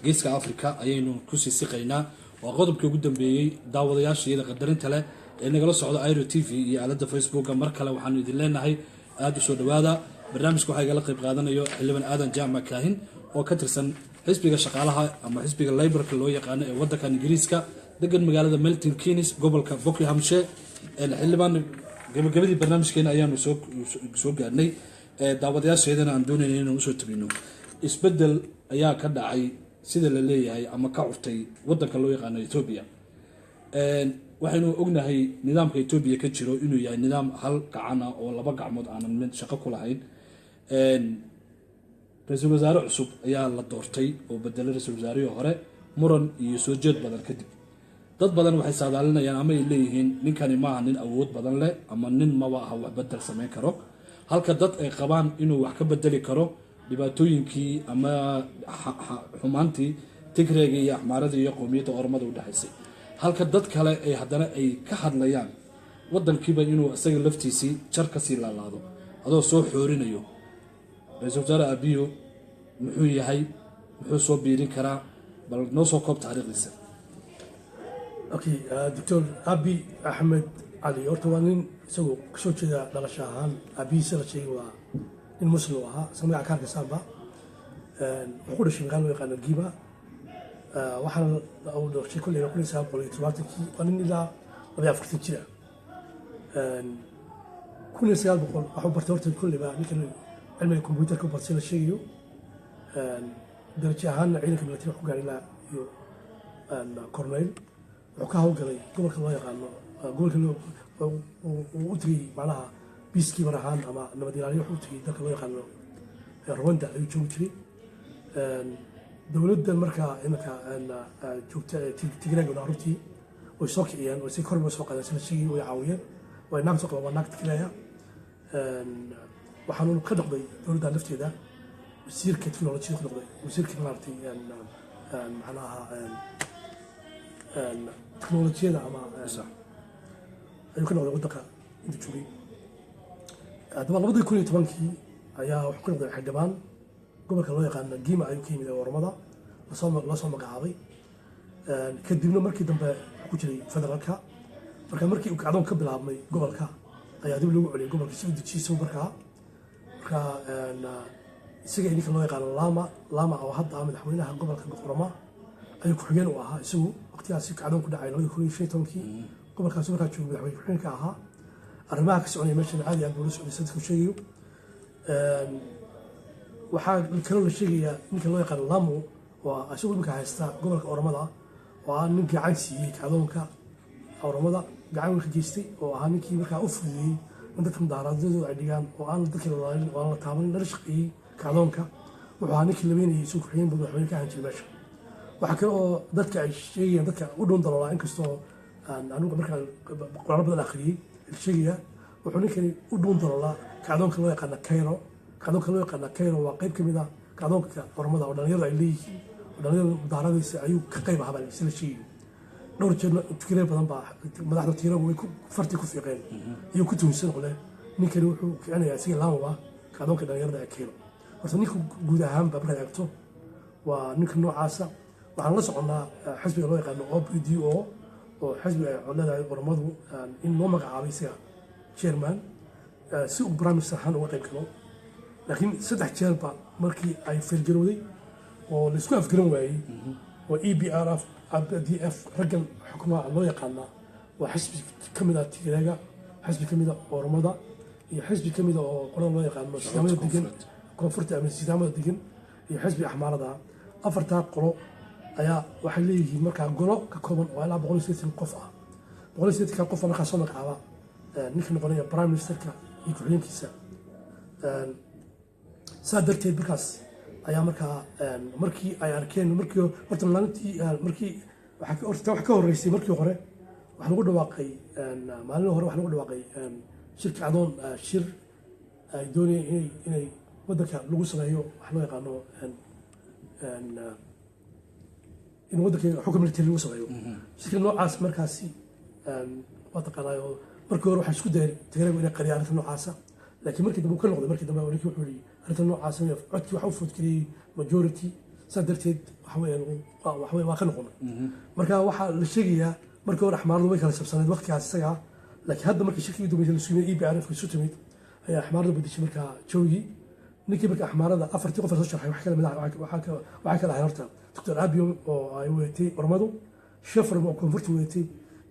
Geeska Africa ayaynu kusii siqaynaa. Waa qodobkii ugu dambeeyey. Daawadayaasha iyada qadarinta leh ee nagala socda Iro TV iyo aaladda Facebooka, mar kale waxaanu idin leenahay aada u soo dhawaada barnaamijka. Waxaa igala qayb qaadanayo xildhibaan Aadan Jaamac Kaahin oo ka tirsan xisbiga shaqaalaha ama xisbiga Labourka loo yaqaano ee wadankan Ingiriiska, degan magaalada Milton Keynes, gobolka Buckinghamshire. Xildhibaan, gabagabadii barnaamijkeena ayaanu soo gaadhnay, daawadayaasheedana aan doonayna inaan usoo tabino. Isbedel ayaa ka dhacay sida la leeyahay ama ka curtay wadanka loo yaqaano Etoobiya. Waxaynu ognahay nidaamka Etoobiya ka jiro inuu yahay nidaam hal gacan ah oo laba gacmood aanan mid shaqo ku lahayn. Ra-iisul wasaare cusub ayaa la doortay oo bedelay ra-iisul wasaarihii hore muran iyo soo jeed badan kadib. Dad badan waxay saadaalinayaan ama ay leeyihiin ninkani maaha nin awood badan leh ama nin maba aha wax bedel samayn karo, halka dad ay qabaan inuu wax ka bedeli karo dhibaatooyinkii ama xumaantii Tigreega iyo Axmaaradii iyo qowmiyadda Oromada udhexaysay, halka dad kale ay haddana ay ka hadlayaan wadankiiba inuu isaga laftiisii jar kasii laalaado. Adoo soo xoorinayo, ra-iisul wasaare Abiyo muxuu yahay? Muxuu soo biirin karaa? Bal noo soo koob taariikhdiisa. Okay, Doctor Abi Axmed Cali horta waa nin isagoo kasoo jeeda dhalasho ahaan, aabihiisa la sheegay waa nin Muslim u ahaa, isla magaca kaarka saamba. Wuxuu ku dhashay magaalo loo yaqaano Giba, waxaana uu dhashay kolleyba 1970-kii. Waa nin ilaa 42 jir ah. 1900 waxuu bartay horta kolleyba ninkan cilmiga computerka u bartay la sheegayo. Darajo ahaanna ciidanka military wax ku gaaray ilaa iyo corneyl. Wuxuu ka hawlgalay gobolka loo yaqaano, gobolka uu u tegey macnaha peacekeeper ahaan ama nabad ilaaliyo. Wuxuu u tegey dalka loo yaqaano Rwanda ayuu joogi jiray. Dowladdan markaa iminka joogta Tigreeguna runtii way soo kiciyeen, way si kor soo qaadeen sida sheegay, way caawiyeen, way naag soo qabaan, waa naag Tigreeya. Waxaanu ka noqday dowladdan lafteeda wasiirka technologyada ku noqday, wasiirka maaragtay macnaha teknolojiyada ama ayuu ka noqday waddanka inta joogay. Haddaba 2010-kii ayaa wuxuu ka noqday xildhibaan gobolka loo yaqaano Gima ayuu ka yimid ee Oromada loo soo magacaabay. Kadibna markii dambe wuxuu ku jiray federaalka. Marka markii uu kacdoon ka bilaabmay gobolka ayaa dib loogu celiyay gobolka si u dejiso. Markaa isaga ninka loo yaqaano Lama Lama oo hadda ah madaxweynaha gobolka Oroma ayuu ku-xigeen u ahaa isagu waqtigaasi kacdoon ku dhacay 2015-kii. Gobolkaasi markaa joogay madaxweyne ku-xigeenka ahaa. Arrimaha ka soconaya meeshan caadi aad buu la socday sadku sheegayo. Waxaa kaloo la sheegayaa ninka loo yaqaano Lamo oo isagu iminka haysta gobolka Oromada oo ah nin gacan siiyey kacdoonka Oromada, gacan ka geystay oo ahaa ninkii markaa u fududeeyey in dadka mudaharaadyadooda ay dhigaan oo aan dadka la laalin oo aan la taabanin, lala shaqeeyey kacdoonka. Wuxuu ahaa ninkii labeynayay, isagu ku-xigeen buu madaxweyne ka ahaan jiray meesha. Waxaa kale oo dadka ay sheegayaan, dadka u dhown daloolaa, inkastoo aan anigu markaa qoraalo badan akhriyey, sheegaya wuxuu ninkani u dhuun daloolaa kacdoonka loo yaqaana Qeerroo. Kacdoonka loo yaqaana Qeerroo waa qayb ka mid ah kacdoonka Oromada oo dhalinyaradu ay leeyihiin, oo dhalinyarada mudaharadiisa ayuu ka qayb ahaa baa sila sheegayo. Dhowr jeerna Tigray badan baa madaxda Tigraygu way farti ku fiiqeen iyo ku tuhunsan ole ninkani wuxuu kicinayaa isaga Laamaba kacdoonka dhalinyarada ee Qeerroo. Horta ninka guud ahaanba markaad eegto waa ninka noocaasa. Waxaan la soconnaa xisbiga loo yaqaano OPDO oo xisbiga ay leedahay Oromadu in loo magacaabay isaga chairman si uu prime minister ahaan uga qayb galo, laakiin saddex jeerba markii ay fail garowday oo laisku afgaran waayey oo EPRF DF raggan xukumaha loo yaqaanaa waa xisbi ka mid ah Tigreega, xisbi ka mid ah Oromada iyo xisbi ka mid ah oo qolada loo yaqaano Sidaamada degan koonfurta ama Sidaamada degan iyo xisbi Axmaarada. Afartaa qolo ayaa waxay leeyihiin markaa golo ka kooban oo ilaa 180 qof ah. 180-ka qof markaa soo magacaaba ninka noqonaya prime ministerka iyo ku-xigeenkiisa. Saa darteed markaas Ayaa markaa markii ay arkeen, markii horta maalintii markii waxaa horta wax ka horreysay, markii hore waxaa lagu dhawaaqay, maalin hore waxaa lagu dhawaaqay shirka cadoon, shir ay doonayeen inay waddanka lagu sameeyo wax loo yaqaano in waddanka xukun military lagu sameeyo. Shirka noocaas markaasi waa taqaanaayo, markii hore waxay isku dayeen Tigreegu inay qariyaan arrinta noocaasa, laakiin markii dambe uu ka noqday. Markii dambe ninkii wuxuu yihi arrinta noocaasa codkii waxa u vote-geliyey majority, saa darteed waxa weeyaan waxa weeye waa ka noqonay. Marka waxaa la sheegayaa markii hore Axmaaradu way kala sabsaneed waqtigaas isagaa, laakiin hadda markii shirkii dambeysay la sugmay EPRDF isu timid ayaa Axmaaradu bedeshay markaa jawigii. Ninkii marka Axmaarada afartii qof la soo sharxay wax kala mid waxaa kala ahay horta Doctor Abiy oo ay wadatay Ormadu, Shefram oo koonfurta wadatay,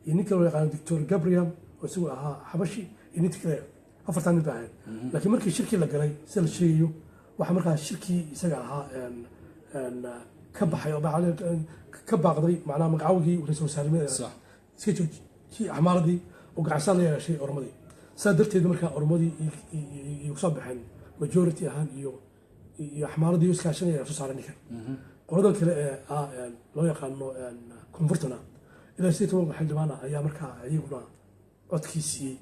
iyo ninka loo yaqaano Doctor Gabriel oo isagu ahaa Xabashi, iyo nin Tigreya. Afartaa nin ba ahayd. Laakiin markii shirkii la galay, sida la sheegayo, waxaa markaa shirkii isaga ahaa ka baxay oo ka baaqday macnaha magacawgii ra-iisul wasaarenimada iska jooji kii Axmaaradii oo gacansaar la yeeshay Ormadii. Saa darteed markaa Ormadii iyo kusoo baxeen majority ahaan iyo Axmaaradii iskaashanaya soo saaray ninkan. Qoladan kale ee ah loo yaqaano koonfurtana ilaa 18 xildhibaan ah ayaa markaa iyaguna codkii siiyey.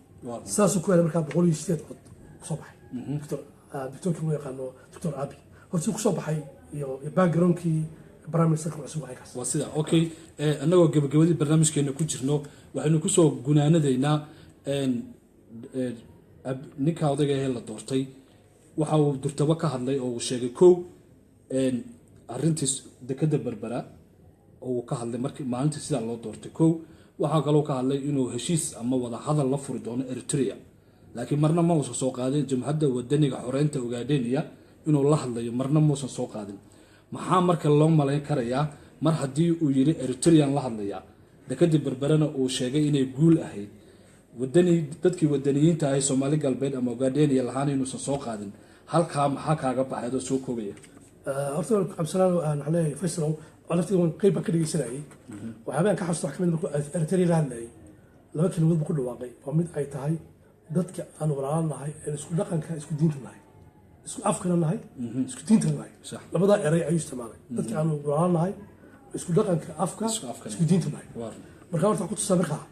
Saasuu ku helay markaa 108 cod kusoo baxay doctorkii loo yaqaano Doctor Abi. Horta kusoo baxay iyo backgroundkii prime ministerka cusub waa kaas. Waa sida. Okay, annagoo gabagabadii barnaamijkeena ku jirno, waxaynu kusoo gunaanadaynaa ninka odayga ahee la doortay waxa uu durtabo ka hadlay oo uu sheegay kow arrintii dekeda Berbera oo uu ka hadlay markii maalintii sidaa loo doortay. Kow, waxaa kaloo ka hadlay inuu heshiis ama wada hadal la furi doono Eritrea, laakiin marna ma uusan soo qaadin Jamhadda Wadaniga Xoreynta Ogaadeniya inuu la hadlayo, marna muusan soo qaadin. Maxaa marka loo malayn karayaa mar haddii uu yiri Eritrean la hadlayaa, dekadii Berberena uu sheegay inay guul ahayd, wadani dadkii wadaniyiinta ahay Soomaali Galbeed ama Ogaadeniya lahaan inuusan soo qaadin? Halkaa maxaa kaaga baxay adoo soo koobaya? Horta Cabdisalaan, waxaan leeyahay Faysal, laftiga waan qeyb baan ka dhegeysanayay. Waxyaabaan ka xasuusta wax kamid markuu Eritrea la hadlayay, laba kelimood buu ku dhawaaqay oo mid ay tahay dadka aan walaalo nahay ee isku dhaqanka, isku diinta nahay, isku afkana nahay, isku diintana nahay. Labadaa eray ayuu isticmaalay: dadka aan walaalo nahay, isku dhaqanka, afka, isku diinta nahay. Marka horta waxaa ku tusaa markaa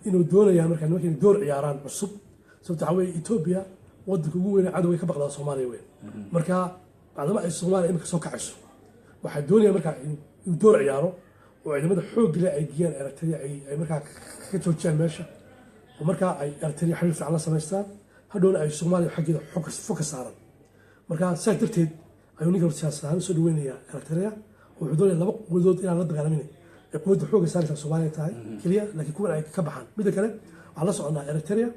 inuu doonayaa markaa nimanka inay door ciyaaraan cusub, sababta waxaa weeye Etoobiya wadanka ugu weyn cadowga ka baqdaa Soomaaliya weyn. Marka bacdama ay Soomaaliya imika soo kacayso, waxaa doonaya markaa inuu door ciyaaro oo ciidamada xoog leh ay geeyaan Eritrea, ay markaa ka joojiyaan meesha, oo markaa ay Eritrea xiriir fiican la samaystaan, hadhowna ay Soomaaliya xaggeeda fog ka saaran. Marka saas darteed ayuu ninka siyaasad ahaan usoo dhaweynayaa Eritrea, oo wuxuu doonaya laba quwadood inaan la dagaalamin ay quwadda xoogga saaraysaa Soomaaliya tahay keliya, laakiin kuwan ay ka baxaan. Midda kale, waxaan la soconaa Eritrea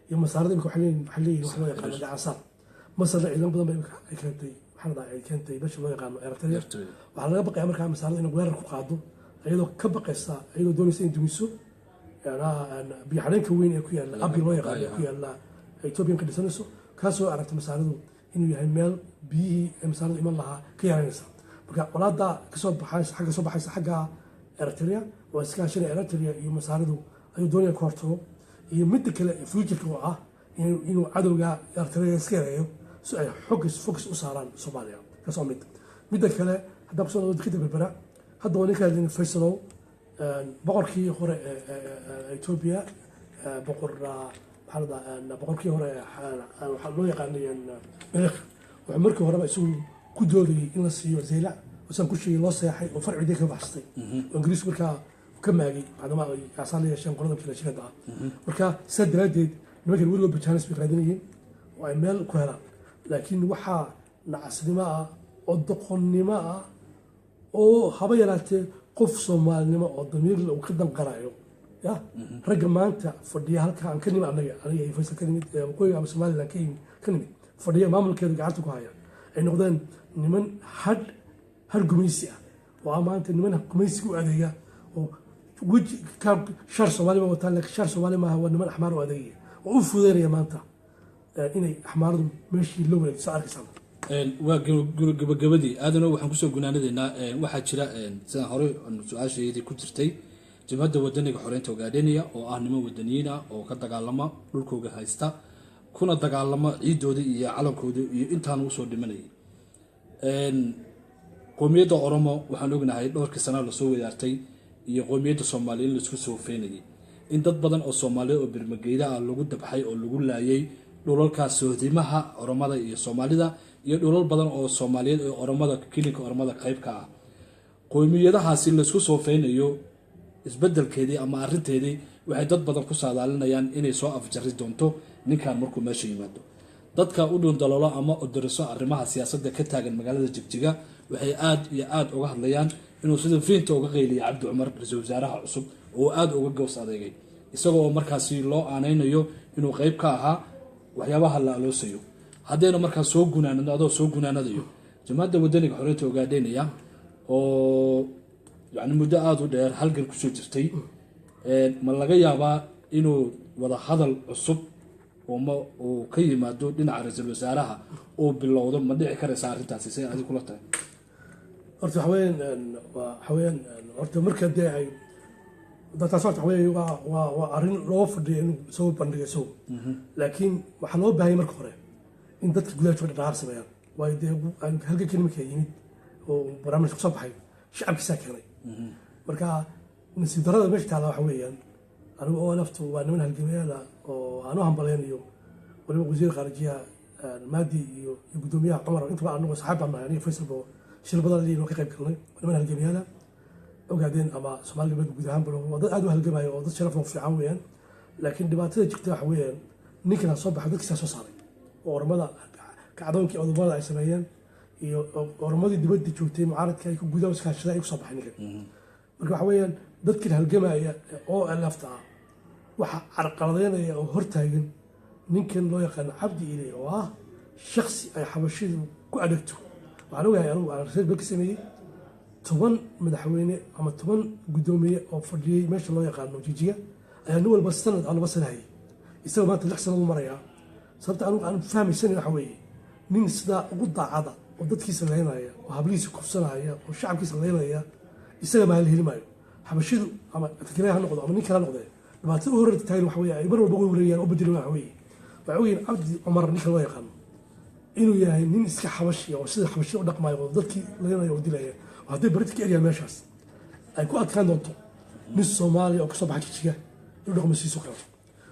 iyo Masaarada imika waxay leeyihin wax loo yaqaano gacansaar. Masarna ciidamo badan ba imika ay keentay, maxaa la dhahaa, ay keentay meesha loo yaqaano Eritrea. Waxaa laga baqayaa markaa Masaarada inay weerar ku qaado, iyadoo ka baqaysa, iyadoo doonaysa in dumiso biyo xidheenka weyn ee ku yaalla Abi loo yaqaano ee ku yaalla Etoobiya ka dhisanayso, kaasoo aragta Masaaradu inuu yahay meel biyihii ay Masaaradu iman lahaa ka yaranaysa. Marka colaadda kasoo baxaysa xagga soo baxaysa xagga Eritrea waa iskaashanaya Eritrea iyo Masaaradu ayuu doonaya ka hortago. Iyo midda kale future-ka oo ah inuu cadowga Eritrea iska yareeyo si ay xogga focus u saaraan Soomaaliya. Kasoo mid midda kale, haddaan kusoo noqdo dekeda Berbera, hadda waa ninka Faysalow, boqorkii hore ee Etoobiya, boqor maxaa la dhahaa, boqorkii hore waxaa loo yaqaanay Menelik, wuxuu markii horeba isagu ku doodayay in la siiyo Zaylac oo saan ku sheegay loo seexay oo farcigii ka baxsatay oo Ingiriisku markaa ka maagay bacdama ay gaasaan la yeesheen qolada kale shirkadda ah. Marka sidaa daraaddeed nimankan weligood chance bay raadinayeen oo ay meel ku helaan, laakiin waxaa nacasnimo ah oo doqonnimo ah oo haba yaraatee qof Soomaalinimo oo damiirle uu ka danqanayo ya ragga maanta fadhiya halka aan ka nimid anaga, aniga iyo Faysal ka nimid waqooyiga ama Somaliland ka yimid, ka nimid, fadhiya maamulkeeda gacanta ku haya, ay noqdeen niman hadh har gumaysi ah oo ah maanta niman gumaysiga u adeega oo weji shaar Soomaali ba wataan, laakiin shaar Soomaali maaha, waa niman Axmaar u adeegaya oo u fududeynaya maanta inay Axmaaradu meeshii la wareegto soo arkaysaan. Waa gabagabadii aadano, waxaan kusoo gunaanadaynaa. Waxaa jira, sidaan horey su-aashaydii ku jirtay, Jabhadda Wadaniga Xoreynta Ogaadeniya oo ah niman wadaniyiin ah oo ka dagaalama dhulkooga haysta, kuna dagaalama ciidooda iyo calankooda iyo intaan usoo dhimanayay. Qoomiyadda Oromo waxaan ognahay dhowrkii sana lasoo wadaartay iyo qoomiyadda Soomaaliya in laisku soofeynayay, in dad badan oo Soomaaliya oo birmageyda ah lagu dabxay oo lagu laayay dhulalkaas sohdimaha Oromada iyo Soomaalida, iyo dhulal badan oo Soomaaliyeed oo Oromada, kilinka Oromada qayb ka ah. Qoomiyadahaasi laisku soofeynayo isbedelkeedii ama arrinteedii waxay dad badan ku saadaalinayaan inay soo afjari doonto ninkan markuu meesha yimaado. Dadka u dhuundaloolo ama odoriso arrimaha siyaasadda ka taagan magaalada Jigjiga waxay aad iyo aad uga hadlayaan inuu sida fiinta uga qeyliyay Cabdi Cumar, ra-iisul wasaaraha cusub, oo aada uga gows adeegay, isagoo oo markaasi loo aaneynayo inuu qeyb ka ahaa waxyaabaha la aloosayo. Haddayna markaa soo gunaanado, adoo soo gunaanadayo, Jamaacadda Wadaniga Xoreynta Ogaadheynaya oo yani muddo aada u dheer halgan kusoo jirtay, ma laga yaabaa inuu wada hadal cusub ma uu ka yimaado dhinaca ra-iisul wasaaraha uu bilowdo? Ma dhici karaysa arrintaasi? Say adig kula tahay? Horta waxa weeyaan, waxa weeyaan, horta marka dee ay taas, horta waxa weeye waa arrin loo fadhiyo inuu soo bandhigo isagu, laakiin waxaa loo baahanya marka hore in dadka gudaha jooga dhaqaaq sameeyaan. Waayo dee halgankan iminka yimid oo barnaamij kusoo baxay shacabkiisaa keenay. Marka nasiib darrada meesha taalla waxa weeyaan, anigu oo laftu waa niman halgamayaala oo aan u hambaleynayo, waliba wasiir khaarijiyaha Maadi iyo guddoomiyaha Cumar, intaba anagu saxaab baan nahay, aniga Faysal bo shir badan liin ka qayb galnay. Waa niman halgamayaala Ogaadeen ama Soomaali Galbeed guud ahaan, waa dad aad u halgamaya oo dad sharaf oo fiican weeyaan. Laakiin dhibaatada jirta waxa weeyaan, ninkan soo baxay dadkiisaa soo saaray oo Ormada kacdoonkii odobada ay sameeyeen iyo Ormadii dibadda joogtay mucaaradka ay ku gudaha iskaashaday ay kusoo baxay ninkan. Marka waxa weeyaan, dadkan halgamaya oo lafta ah waxa carqaladeynaya oo hortaagan ninkan loo yaqaano Cabdi Iley, oo ah shaksi ay Xabashidu ku adhegto. Waxaan ogahay anigu aan research ka sameeyey 10 madaxweyne ama 10 guddoomiye oo fadhiyey meesha loo yaqaano Jijiga ayaa nin walba sanad ama 2 sano hayay, isagoo maanta 6 sanad u marayaa. Sababta anigu aan fahmaysanin waxa weeye, nin sidaa ugu daacada oo dadkiisa leynaya oo hablihiisa kufsanaya oo shacabkiisa leynaya isaga maa la heli maayo. Xabashidu ama Tigray ha noqdo ama nin kale ha noqdee, dhibaatada u horreerta taagan waxa weeye ay mar walba uga wareegayaan oo bedelan waxa weeye, waxay ogyihiin Cabdi Cumar ninka loo yaqaano inuu yahay nin iska Xabashi oo sida Xabashida u dhaqmayo oo dadkii leynaya oo dilaya, oo hadday barita ka eryaan meeshaas ay ku adkaan doonto nin Soomaaliya oo kasoo baxa Jijiga inuu dhaqmo siiso kaleto.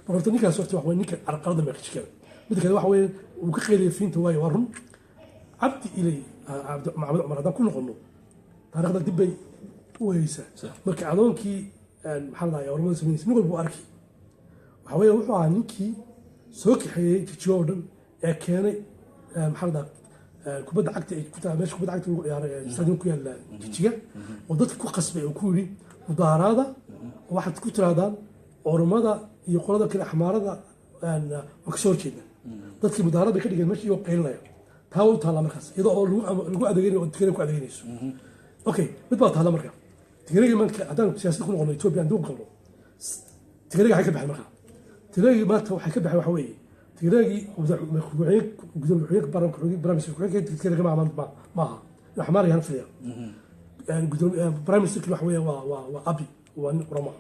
Marka horta ninkaas horta waxa weye ninka carqalada meeqa Jijigada. Midda kale waxa weeye uu ka qeylaya fiinta, waayo waa run. Cabdi Iley, Cabdi Maxamed Cumar, haddaan ku noqono taariikhda dib bay u haysaa. Marka cadoonkii maxaa la dhahay Ormada samaynaysa, nin walba uu arkay, waxa weeye wuxuu ahaa ninkii soo kaxeeyey Jijigo oo dhan ee keenay maxaa la dhahaa kubadda cagta ay ku tahay meesha kubadda cagta lagu ciyaaray ee stadium ku yaalla Jijiga, oo dadka ku qasbay oo ku yidhi mudaaharaada oo waxaad ku tirahdaan Ormada iyo qolada kale Axmaarada waa kasoo horjeeda. Dadkii mudaaharaad bay ka dhigeen meesha iyagoo qaylinaya. Taa waa u taallaa markaas iyadoo oo lagu adeeganayo oo Tigray ku adeeganayso. Okay, mid baa taalla marka Tigrayga marka haddaan siyaasadda ku noqono Ethiopia aan dib u galno, Tigrayga waxay ka baxeen marka Tigraygi maanta waxay ka baxeen waxa weeye, Tigraygii gudoomiye ku-xigeenka prime minister ku-xigeenka Tigrayga maaha Axmaar yahan filaya. Prime minister waxa weeye waa Abi, waa nin Oromo.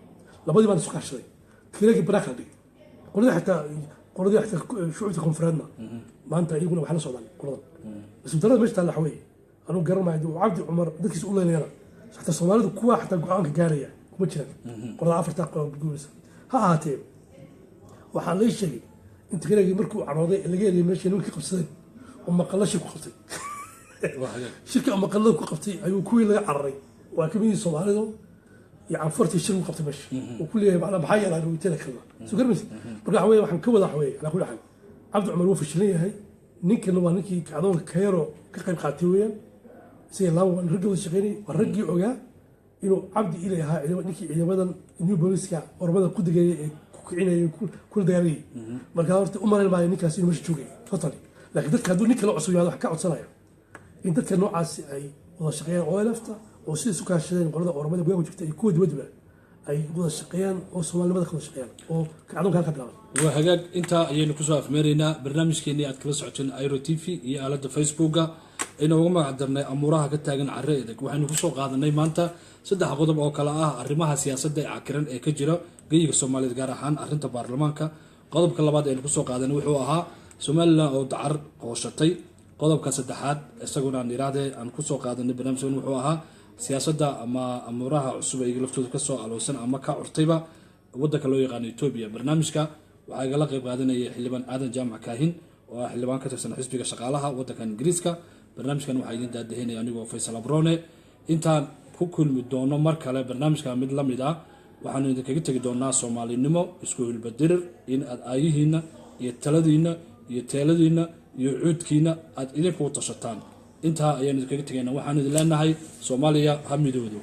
Labadii baan isu kaashaday, Tigraygii banaa kala dhigay. Qoladii xitaa shucuubta koonfureedna maanta iyaguna waxay la socdaan qoladan. Nasiib darrada meesha taalla waxa weeye, anugu garan maayo Cabdi Cumar dadkiisa u leynayana, xataa Soomaalidu kuwa xataa go-aanka gaaraya kuma jiraan qolada afarta guuraysa. Ha ahaatee, waxaa lay sheegay in Tigraygii markuu cadhooday laga heliyay meesha nimankii qabsadeen oo maqallo shir ku qabtay. Shirka oo maqallada ku qabtay ayuu kuwii laga cararay waa kamid yihiin Soomaalidu iyo Canfartii shir ku qabtay meesha oo ku leeyahay macnaa maxaa yeelaa weytada kalna soo garmaysa. Marka waxa weeye waxaan ka wada waxa weeye, calaa kulli xaal Cabdi Cumar wuu fashilan yahay. Ninkana waa ninkii kacdoonka Kayro ka qayb qaatay weeyaan, isaga laama waa raggii wada shaqeynayay, waa raggii ogaa inuu Cabdi Ilay ahaa ninkii ciidamadan new booliska Ormada ku degayay ee ku kicinayay kula dagaalayay. Marka horta u malayn maayo ninkaas inuu meesha joogay totally, laakiin dadka hadduu nin kale cusub yimaado wax ka codsanaya in dadka noocaasi ay wada shaqeeyaan oo lafta oo sida isu kaashadeen qolada Ormada gudaha ku jirta iyo kuwa dibadba ay wada shaqeeyaan oo Soomaalinimada ka wada shaqeeyaan oo kacdoonka halka bilaaban. Waa hagaag, intaa ayaynu kusoo afmeeraynaa barnaamijkeenii aad kala socoteen Iro TV iyo aaladda Facebooka aynu uga magac darnay amuuraha ka taagan carre edeg. Waxaynu kusoo qaadanay maanta saddex qodob oo kale ah: arrimaha siyaasadda ee cakiran ee ka jira geyiga Soomaaliyeed, gaar ahaan arrinta baarlamaanka. Qodobka labaad aynu kusoo qaadanay wuxuu ahaa Somaliland oo dacar qooshatay. Qodobka saddexaad isaguna aan iraahdee aan kusoo qaadanay barnaamijkan wuxuu ahaa siyaasadda ama amuuraha cusub ay laftooda kasoo aloosan ama ka curtayba wadanka loo yaqaano Etoobiya. Barnaamijka waxaa igala qayb qaadanayay Xildhibaan Aadan Jaamac Kaahin, oo ah xildhibaan ka tirsan xisbiga shaqaalaha wadankan Ingiriiska. Barnaamijkan waxaa idin daadahinaya anigoo Faysal Abrone. Intaan ku kulmi doono mar kale barnaamijka mid la mid ah, waxaanu idinkaga tegi doonaa Soomaalinimo isku hilbadirir, in aad aayihiina iyo taladiina iyo teeladiina iyo cuudkiina aad idinku tashataan. Intaa ayaanu idinkaga tegayna. Waxaanu idin leenahay, Soomaaliya ha midoodo.